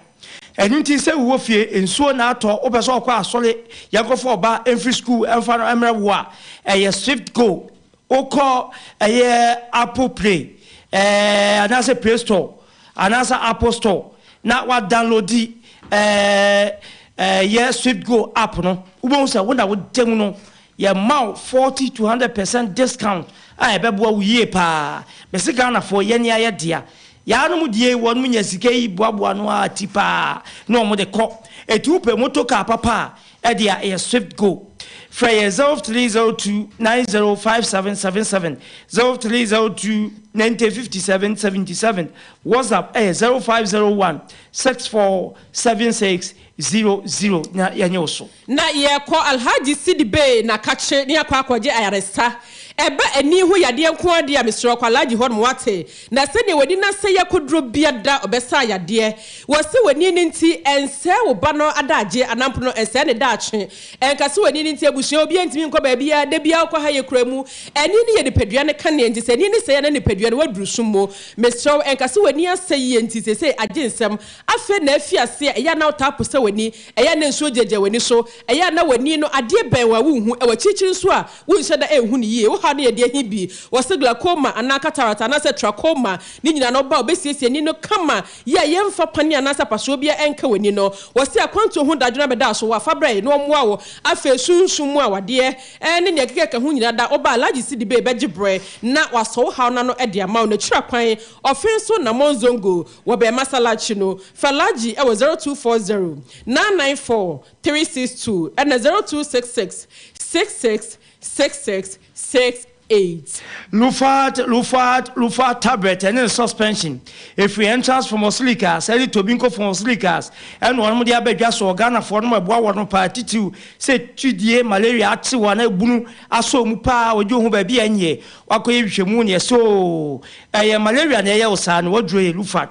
Ɛno nti sɛ wowɔ fie, nsuo na atɔ, wopɛ sɛ ɔkɔ asɔre, yɛnkɔfa ɔba mfiri sukuu mfa no mmrɛ wo a, ɛyɛ Swift Go. Wokɔ ɛyɛ Apple Play ɛɛ anaasɛ Play Store anaasɛ Apple Store na wa downloadi ɛɛ ɛyɛ Swift Go app no, wobɛhu sɛ wo na woda mu no, yɛma wo 40 to 100 percent discount a ɛbɛboa wo yie paa. Mese Ghanafoɔ yɛne ayɛ dea. Yaanom deɛ wɔnom nya sika yi boaboa no ara ti paa na wɔn de kɔ. Eti wopɛ motor car papa a, Ɛde a ɛyɛ Swift Go. Frɛ yɛn 0302 905777, 0302 90 57 77. WhatsApp ɛyɛ 0501 64 76 00 na yɛnyɛ wo so. Na yɛkɔ Alhaji Sidi Bey Nakakye ne akɔ akɔgye ayaresa. Ɛba ani ho yadeɛ nko ara deɛ a, mesrɛ wo kɔ Alhaji hɔ nom woate. Na sɛdeɛ w'ani no asɛe akɔduro biada ɔbɛsa yadeɛ. Wɔse w'ani no nti ɛnsɛe wo ba no adaagye anaa mpo no ɛnsɛe ne daakye. Ɛnka sɛ w'ani no nti abusua obiara ntumi nkɔ baabiara, da biara wokɔ ha yɛ kura mu. Ani no yɛ nipadua no kanea nti sɛ ani no sɛe a na nipadua no waduru sum mu. Mesrɛ wo ɛnka sɛ w'ani asɛe yie nti seesei agye nsam. Afei na afi ase a ɛyɛ a na wotaa posa w'ani, ɛyɛ a na nsuo gyinagyina w'ani so, ɛyɛ a na w'ani no adeɛ bɛn wo a wonhu, ɛwɔ akyirikyiri nso a wonhyɛ da nhu no yie. Wo haw no yɛ deɛ he bi? Wɔse glaucoma anaa cataract anaasɛ trachoma ne nyinaa no woba a wɔbɛsiesie ani no kama yie a yɛmfa paneɛ anaasɛ apasoɔ biara nka w'ani no. Wɔse akwantuo ho dadwene abɛda so, fa brɛ na wɔmmoa wo. Afei sunsum mu awadeɛ ne nea ɛkeka ho nyinaa da woba a Alhaji Sidibe bɛgye berɛ na wasɔ wo haw no ano de ama wo. N'akyiri akwan, Ɔfe nso na Monzongo wɔ bɛn Masalachi no. Frɛ Alhaji wɔ 0240 994 362 ɛna 0266 66 66 68. Lufat, Lufat, Lufat tablet ɛne ne suspension ɛfiri Entrance Pharmaceuticals ɛne Tobinco Pharmaceuticals ɛna wɔnom de aba dwa soɔ. Ghanafoɔ nom ɛboa wɔnom paa titiriw sɛ twidie, malaria, akye wɔn anaa ebunu asɔ wɔn mu paa wɔgye wɔn ho baabi a ɛnyɛ wakɔyɛ nhwehwɛmu na yɛsɛ oo ɛyɛ malaria na ɛyɛ wo saa no waduro yɛ Lufat.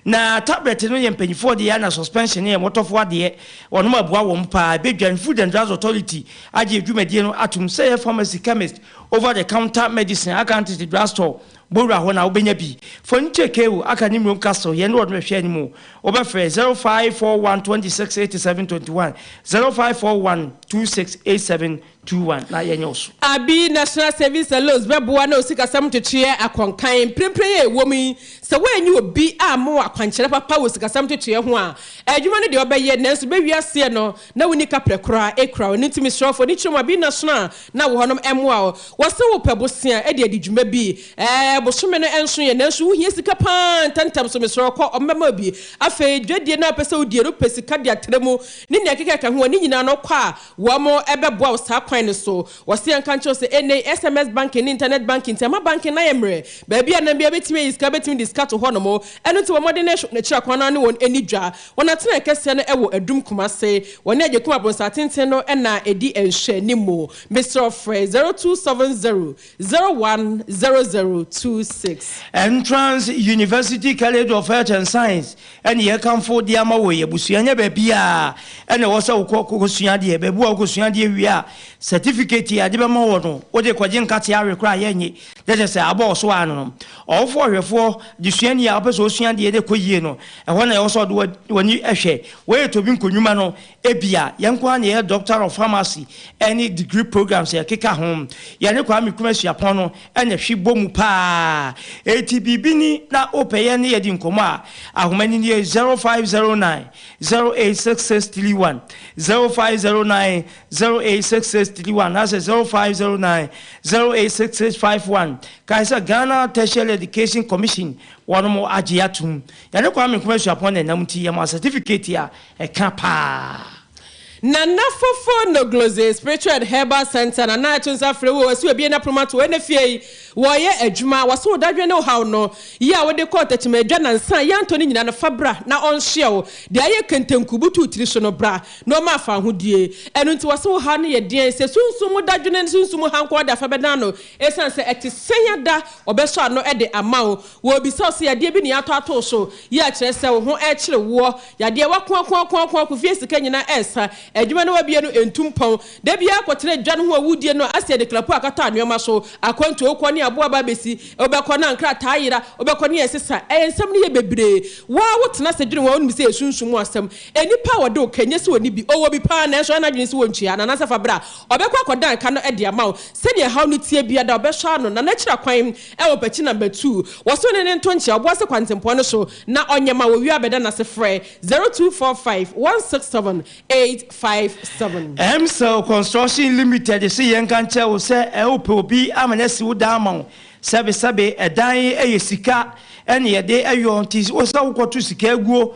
Na tablet no yɛ mpanyinfoɔ deɛ na suspension no yɛ mmɔtɔfoɔ adeɛ. Wɔnom aboa wɔn paa. Ɛbɛdwan Food and Drugs Authority agye dwumadie no atom sɛ ɛyɛ pharmacy, chemist, over the counter medicine aka ntete drug store bowura hɔ na wobɛnya bi. Furniture Kewu aka ne Mmrom Castle yɛne wɔnom ɛhwɛ anim. Wobɛfrɛ 0541 26 87 21, 0541 26 87 21 na yɛnyɛ wo so. Abi National Savings and Loans bɛboa na osikasɛm ntotoeɛ akɔnkan. Mprempren a yɛwɔ mu yi, sɛ woanyi obi amma wo akwankyerɛ papa wɔ sikasɛm ntotoeɛ ho a, adwuma no deɛ ɔbɛyɛ nanso bɛwie aseɛ no na wonni kaprɛ koraa kura wo. Ɛno nti mesrɛ wo fa w'ani kyerɛ mu Abi National a na wɔ hɔnom mmoa wo. Wɔse wopɛ bosea de adi dwuma bi, ɛɛ bosome no nso yɛ nanso wohia sika pa ara ntɛmntɛm so mesrɛ wo kɔ wɔbɛma wo bi. Afei dwadie no a wopɛ sɛ wodie no wopɛ sika de atra mu ne nea ɛkeka ho a ne nyinaa no kɔ a Wɔbɛboa wo saa kwan no so. Wɔse yɛnka nkyerɛ wo sɛ ɛnnɛ yi SMS banking ne internet banking nti ama banking no ayɛ mmerɛ. Baabi a nam biara bɛtumi ayi sika bɛtumi de sika to hɔnom. Ɛno nti bɔ mmɔden na hwɛ wɔn akyiri akwan na ne wɔn nni dwa. Wɔn atenaeɛ kɛseɛ no wɔ Adum Kumase. Wɔne Agyekum Abronsaa tenten no na ɛdi nhwɛanimu. Mesrɛ wo frɛ 0270 010026. Entrance University College of Health and Science ɛne yɛkamfo de ama wo yi. Abusua nyɛ baabi a ɛna ɛwɔ sɛ wokɔ kɔsua adeɛ. Baabi a wokɔsua adeɛ wie a, certificate a yɛde bɛma wɔ no, wode kɔgye nkate awe koraa a yɛnnye. Na kyerɛ sɛ abɔ wo so ara no no. Ɔwofoɔ ɔhwɛfoɔ, desuani a wopɛ sɛ ɔsua adeɛ na ɛkɔ yie no, ɛhɔ na ɛwɔ sɛ ɔde w'ani hwɛ. Wei yɛ Tobi Nkonnwuma no Ebia yɛn nko ara na yɛyɛ Doctor of Pharmacy ne degree programs a ɛkeka ho. Yɛne Kwame Nkrumah Suapɔn no na ɛhwe bɔ mu paa. Enti biribi ni na wopɛ yɛn ne yɛadi nkɔmmɔ a, ahoma no nie, 0509 086631, 0509 086631 anaasɛ 0509 086651. Kae sɛ Ghana Tertiary Education Commission wɔnom agye atom. Yɛne Kwame Nkrumah Suapɔn na ɛnam nti yɛma certificate a Ɛka paa. Nana Fofo Nogloze Spiritual and Herbal Centre Nana ɛto nsa frɛ wo wɔ abie na poma to ɛna fie yi wɔyɛ adwuma wɔse wo dadwene ne wo haw no yi a wode kɔɔ tɛkyima adwa nansa a yɛantɔ ne nyina no fa bra na ɔnsoɛ wo deɛ ayɛ kentenku butu wo tiri so no bra na ɔma afa ahodie ɛno nti wɔse wo haw no yɛ deɛn sɛ sunsum mu dadwene ne sunsum mu ha nko ara de afa bɛdan no ɛsiane sɛ ɛte sɛn ada ɔbɛsɔ ano de ama wo Wɔrebisa wo sɛ yadeɛ bi na yɛatɔ ato wo so yi a kyerɛ sɛ wo ho rekyere woɔ. Yadeɛ wakoakoakoakoa fie sika nyinaa resa. Adwuma no wabue no ɛntu mpɔn. Da biara kɔtena dwa no ho a wodie no asɛ yɛde klapo akata nnoɔma so. Akwantuo wokɔ ne aboa ba abɛsi. Wobɛkɔ na nkrataa ayera. Wobɛkɔ ne yɛsesa. Ɛyɛ nsɛm no yɛ bebree. Wo ara wotena ase dwene ho a wonim sɛ ɛyɛ sunsum mu asɛm. Nnipa a wɔde wo ka nyɛ sɛ wɔnni bi. Ɔwɔ bi paa nanso ɔyɛ n'adwene sɛ wɔntua no anaasɛ fa bra. Ɔbɛkɔ akɔdan ka no de ama wo. Sɛdeɛ haw no teɛ biara da ɔbɛsɔ ano na n'akyiri akwan wɔ Pakyi Number 2. Wɔse ɔne no nto nkyea Ɔboase kwantempɔn no so na ɔnyɛ ma wɔwie abɛda n'ase frɛ 0245 167 857. Emsel Construction Limited se yɛnka nkyerɛ wo sɛ wopɛ obi ama no asi wo dan ama wo. Sɛbesɛbe ɛdan yɛ sika na yɛde yɔ nti wo sɛ wokɔto sika aguo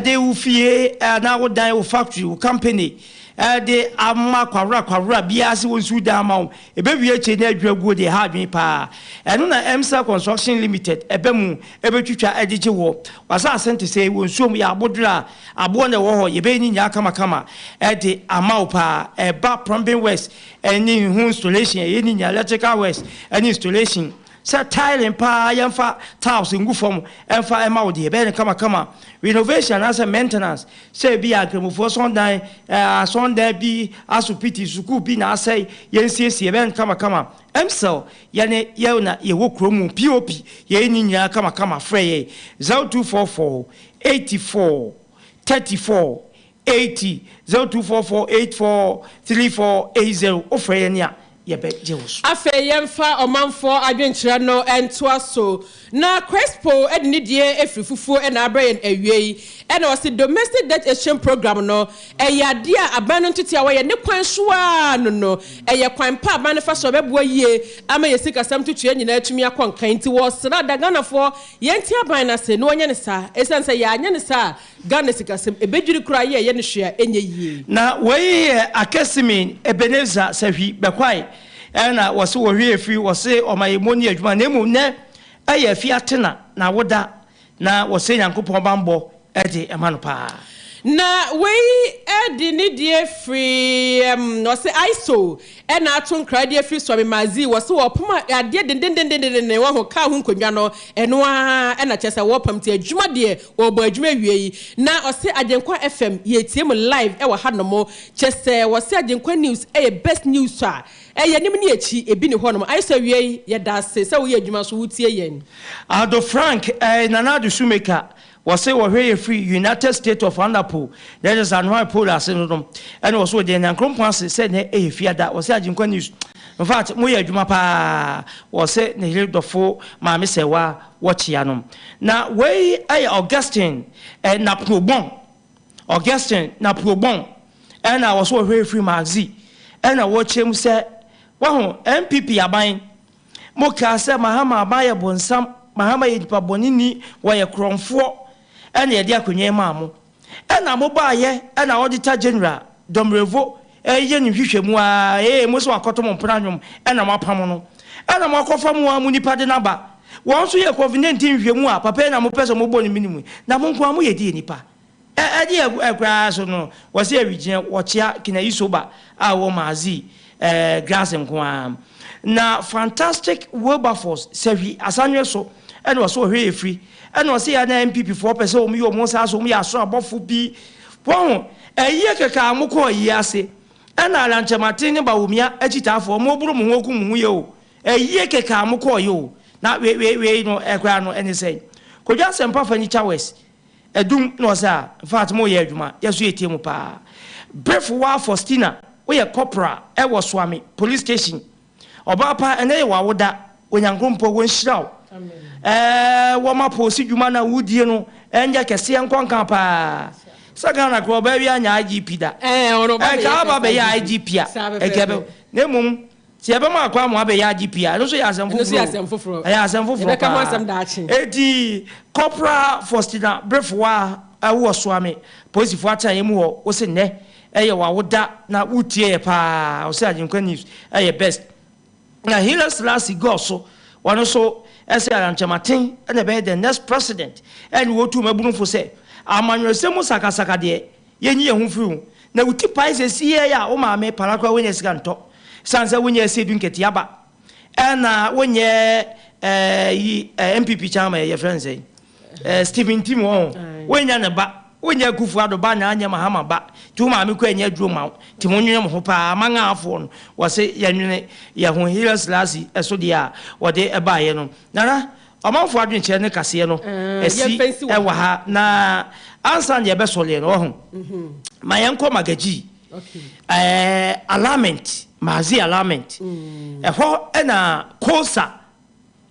de wo fie anaa wo dan, wo factory, wo company. de ama kwawora kwawora biara sɛ wɔnsiw dan ama wo. Ɛbɛwie akyire na adwira guo deɛ ɛha adwene paa. Ɛno na Emsel Construction Limited ɛba mu ɛbɛtwitwa de gye woɔ. W'asase nte sɛɛ, wɔ nsuo mu, yɛ abodwerɛ a aboɔ na ɛwɔ hɔ, yɛbɛyɛ ne nyinaa kamakama de ama wo paa. Ɛba plumbing works ne ho installation, ɛyɛ ne nyinaa, electrical works ne installation. Sɛ tiling paa yɛmfa tiles ngu fam mfa mma wo deɛ, yɛbɛyɛ no kamakama. Renovation anaasɛ maintenance, sɛ ebia Nkramofoɔ sɔndan, asɔndan bi asopiti, sukuu bi na asɛe, yɛnsiesie, yɛbɛyɛ no kamakama. Mcell, yɛne yɛ na yɛwɔ kuro mu, POP, yɛyɛ ne nyinaa kamakama. Frɛ yɛn 0244 84 34 80, 0244 84 34 80, wofrɛ yɛn a, yɛbɛgye wo so. Afei yɛmfa ɔmanfoɔ adwenkyerɛ no ntoa so. Na Crespo de ne deɛ firi fufuo na abrɛ yɛn awiei. Ɛna ɔse domestic debt exchange program no ɛyɛ adeɛ a aban no ntotoeɛ a wɔyɛ ne kwan so ara no no ɛyɛ kwan pa a aban no fa so a ɛbɛboa yie ama yɛn sikasɛm ntotoeɛ nyinaa atumi akɔ nkan. Nti wɔsrɛ da Ghanafoɔ yɛnte aban no ase na wɔnyɛ no saa. Ɛsiane sɛ yɛanyɛ no saa a Ghana sikasɛm ɛbɛdwiri koraa yɛ ɛyɛ no hwee a ɛnyɛ yie. Na wei yɛ Akesimi Ebenezer Sahwi Bɛkwae ɛna wɔse wɔhwɛ efiri wɔse ɔma yɛ mɔ ni adwuma na mmom nɛ ɛyɛ afi atena na woda na wɔsɛ Nyankopɔn banbɔ de ɛma no paa. Na wei de ne deɛ firi ɛm wɔse ISO ɛna ato nkra de afiri Swami Mazi wɔse wɔpam adeɛ dendendendenden wɔho kaa ho nkonnwa no ɛno ara ɛna kyerɛ sɛ wɔpam nti adwuma deɛ Wɔbɔ adwuma awie yi na ɔse Agyenkwa FM yɛtie mo live ɛwɔ ha nom kyɛsɛ wɔse Agyenkwa news ɛyɛ best news a ɛyɛ anim ne akyi ebi ni hɔ nom ayɛ sɛ awie yi yɛdaase sɛ woyɛ adwuma nso wotie yɛn. Ado Frank eh Nana Ado Shoemaker wɔse wɔhwɛ yɛ firi United State of Anapo na ɛkyɛ sɛ Anoae Pole ase no nom ɛna wɔse wɔgyina Nyankoropɔn ase sɛ nɛ ɛyɛ fiada wɔse Agyenkwa news infact moyɛ adwuma paa wɔse ne yere dɔfo Maame Sɛwa wɔkyea no. Na wei yɛ Augustine Napuobon, Augustine Napuobon, ɛna wɔso wɔhwɛ firi Maxi, ɛna wɔkyerɛ mu sɛ, wahu, NPP aban, mo kaa sɛ Mahama aban yɛ bonsam, Mahama yɛ nipa bɔne ni, wɔyɛ korɔmfoɔ, ɛna yɛde akonnwa yi maa mo. Ɛna mo baayɛ ɛna Auditor General Domrevo ɛyɛ ne nhwehwɛmu aa ee mo sɛ wakɔto mo mpena nwom ɛna mo apamo no ɛna mo akɔfa mo aa mo nipa de no aba wɔn nso yɛ covid 19 nhwehwɛmu a papa yi na mo pɛ sɛ mo bɔ no minimu na mo nko aa mo yɛ deɛ nipa ɛ ɛdeɛ ɛ koraa so no wɔse awigyina wɔkyea kinayi soba a wɔ maazi ɛɛ grass nko aa na fantastic Wilberforce sahwi asanwe so ɛna ɔsɛ ɔhwɛ efiri Ɛna ɔse yɛ na NPP foɔ pɛ sɛ wɔn yɛ wɔn saa so wɔn yɛ asoro abɔfo bi wahu ɛyie kɛkɛ a mo kɔ ayie ase ɛna Alankyɛmaten ne Bawumia akyitaafoɔ mo boro mo ho ku mo ho yɛ o ɛyie kɛkɛ a mo kɔɔ yɛ o na wei wei wei no ɛkoraa no ɛne sɛn Kwadwo Asɛmpa Furniture West Adum na ɔse a infact mo yɛ adwuma yɛ so yɛ tie mo paa Brefo waa Faustina woyɛ corporal ɛwɔ Suame police station Ɔbaa pa ɛnɛ yɛ w'awoda Onyankoropɔn wɔnhyira wo ɛɛ wɔma poosi dwuma na wodie no ɛnyɛ kɛseɛ nkɔ nka paa sɛ Ghana koraa ɔbaa bi anyɛ IGP da ɛnka aba bɛyɛ IGP a ɛnka ɛbɛ na mmom sɛ yɛbɛma akɔ ama abɛyɛ IGP a ɛno nso yɛ asɛm foforɔ ɛyɛ asɛm foforɔ paa eti Corporal Faustina Brefowa ɛwɔ Soame polisifoɔ atenaeɛ mu hɔ wo se nnɛ Ɛyɛ w'awoda na wotie yɛ paa ɔsɛ Agyenkwa news ɛyɛ best na Haile Selassie God so ɔno nso ɛsɛ Alankyɛmaten ɛna ɛbɛyɛ the next president ɛne wɔtu mmabunufo sɛ amanyɔsɛm mu sakasaka deɛ yɛnyi yɛn ho firi ho na wo ti pae sɛ siɛ a wo maame para koraa wonya sika ntɔ sane sɛ wonyɛ ɛsɛ du nketea ba ɛna wonyɛ ɛɛ yi NPP chairman yɛfrɛ no sɛn Stephen Ntim wɔn wonya ne ba Wonyɛ Akuffo Addo ba na anyɛ Mahama ba nti wo maame kɔ ɛnyɛ aduro ma wo nti mo nwene mo ho paa Amangafoɔ no wɔse yɛnwene yɛ ho Haile Selassie ɛso deɛ a wɔde ɛbaeɛ no Nana ɔmanfoɔ adwenkyerɛ ne kaseɛ no ɛsi ɛwɔ ha na ansa na yɛbɛsɔleɛ no wahu ma yɛnkɔ Magaji ɛɛ alignment Mazi alignment ɛhɔ ɛna Kosa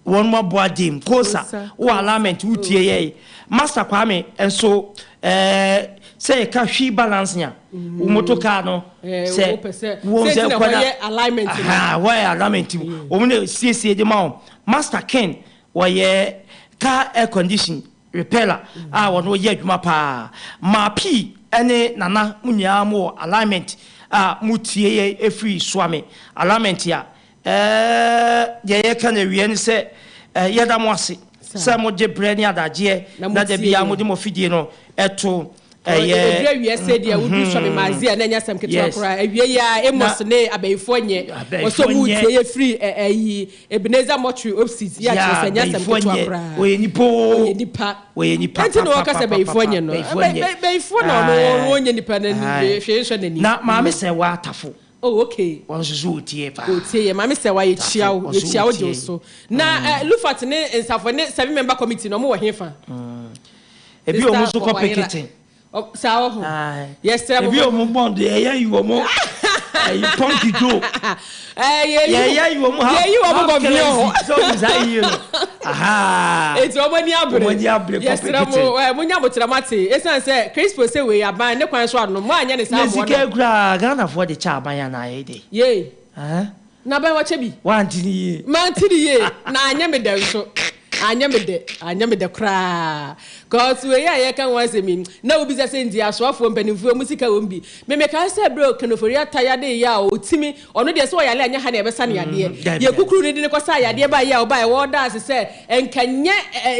Wɔn mo aboa Dame Kosa wɔ alignment wo tie yɛi Master Kwame nso eh sɛ yɛ ka wheel balancing a wo motor car no sɛ wo sɛ kɔ na aha wɔ yɛ alignment mu wɔn na siesie de ma wɔn Master Ken wɔyɛ car air condition repairer a wɔn yɛ adwuma paa Maa Pii ɛne Nana mo nyinaa mo wɔ alignment. a motie yɛ ɛfiri Suame Alignment a deɛ yɛka no awie ne sɛ yɛda mo ase sɛ mogye berɛ ne adagyeɛ na da biara mode mo afidie no ɛto ɛyɛ ɛduru awie sɛ deɛ wodu sɔ me maazi a na ɛnyɛ asɛm ketewa koraa. Awie yi a Amos ne abayifoɔ nyɛ wɔsɛ ɔmo tie yɛ firi ɛyi Ebenezer Mortuary Opsit yɛ akyerɛ sɛ ɛnyɛ asɛm ketewa koraa. Ɔyɛ nipa oo. Ɔyɛ nipa. Ɔyɛ nipa Ɛnti na wɔka sɛ bayifoɔ nyɛ no. Bayifoɔ na ɔno ɔnyɛ nipa na hwee nsɔ n'ani. Na maame sɛ wa atafo. Oh okay. Wɔn nso so wɔtie paa. Wɔtie yɛ. Maame sɛ wa yɛkyia wo yɛkyia wo gye wo so. Na Lufat ne Nsafo ne 7 member committee no ɔmo wɔ hefa? Ebi wɔn nso kɔ picketing. Saa wɔ ho. Yɛsrɛ mo. Ebi wɔn bɔn de yɛyɛ yi wɔn ɛyi pɔnki do. Yɛyɛ yi wɔn ha. Yɛyi wɔn kɔ fi hɔ. Sɛ ɔmo saa yie no. Eti wɔn ani abere. Wɔn ani abere kɔ Yɛsrɛ picketing. mo mo nya mo kyerɛ mo ate. Esan sɛ Crispo sɛ wei aban ne kwan so ano mo anyɛ ne saa Ne aboɔ sika no. kura Ghanafoɔ de kyɛ aban anaa yɛ de? Yee. Na aban wakyɛ bi. Wanti ne yie. Mante ne yie na anyɛ me dɛ nso. Anyɛ me dɛ, anyɛ me dɛ koraa. Cause wei a yɛka ho asɛm yi, na wobisa sɛ nti asoafoɔ mpanimfoɔ mu sika wɔm bi. Memekae sɛ berɛ Ken Ofori-Atta yade yɛ a ɔtumi, ɔno deɛ sɛ ɔyale anyɛ ha na yɛbɛsa ne yadeɛ. Yɛkukuru no de ne kɔsa yadeɛ ba yɛ a ɔbaeɛ wɔda ase sɛ nka nyɛ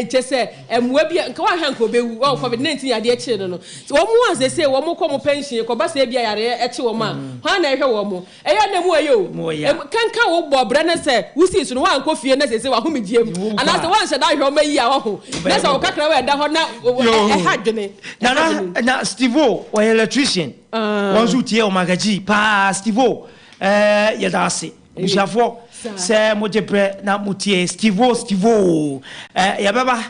kyɛ sɛ mmoa bi a nka wanhwɛ nka ɔbɛwu. Ɔ COVID-19 yadeɛ kyee no no. Wɔn mu a sese wɔn kɔ mo pension kɔba sɛ ebi a yareɛ ɛkye wɔn a, hwan na ɛhwɛ wɔn mo? Ɛyɛ na mu ɛyɛ o. Kanka wo bɔ brɛ ne sɛ wosi so no wankɔ fie na sese wahomegye mu anaasɛ wanhyɛ da ahwɛ ɔma yi a wɔho na sɛ wo kakra wɔ ɛda hɔ na ɛha dwene. Nana na Steve-O ɔyɛ electrician. Wɔn nso tie ɔmagagyi paa. Steve-O, yɛda ase abusuafoɔ sɛ mogye brɛ na motie Steve-O. Steve-O, yɛbɛba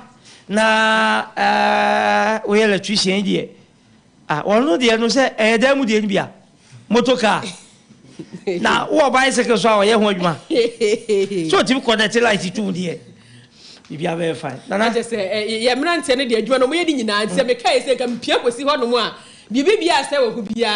na woyɛ electrician deɛ, ah, ɔno deɛ no sɛ ɛyɛ dan mu deɛ no bi a motor car na wowɔ bicycle so a ɔyɛ ho adwuma so ɔtumi connect light tum deɛ, biribi abɛyɛ fine, Nana. Ɛkyɛ sɛ yɛ mmeranteɛ no deɛ, adwuma no ɔmoyɛ de nyinaa, nti sɛ mekae sɛ nka mpia kɔsi hɔ nom a biribi biaa sɛ wɔ ho biaa.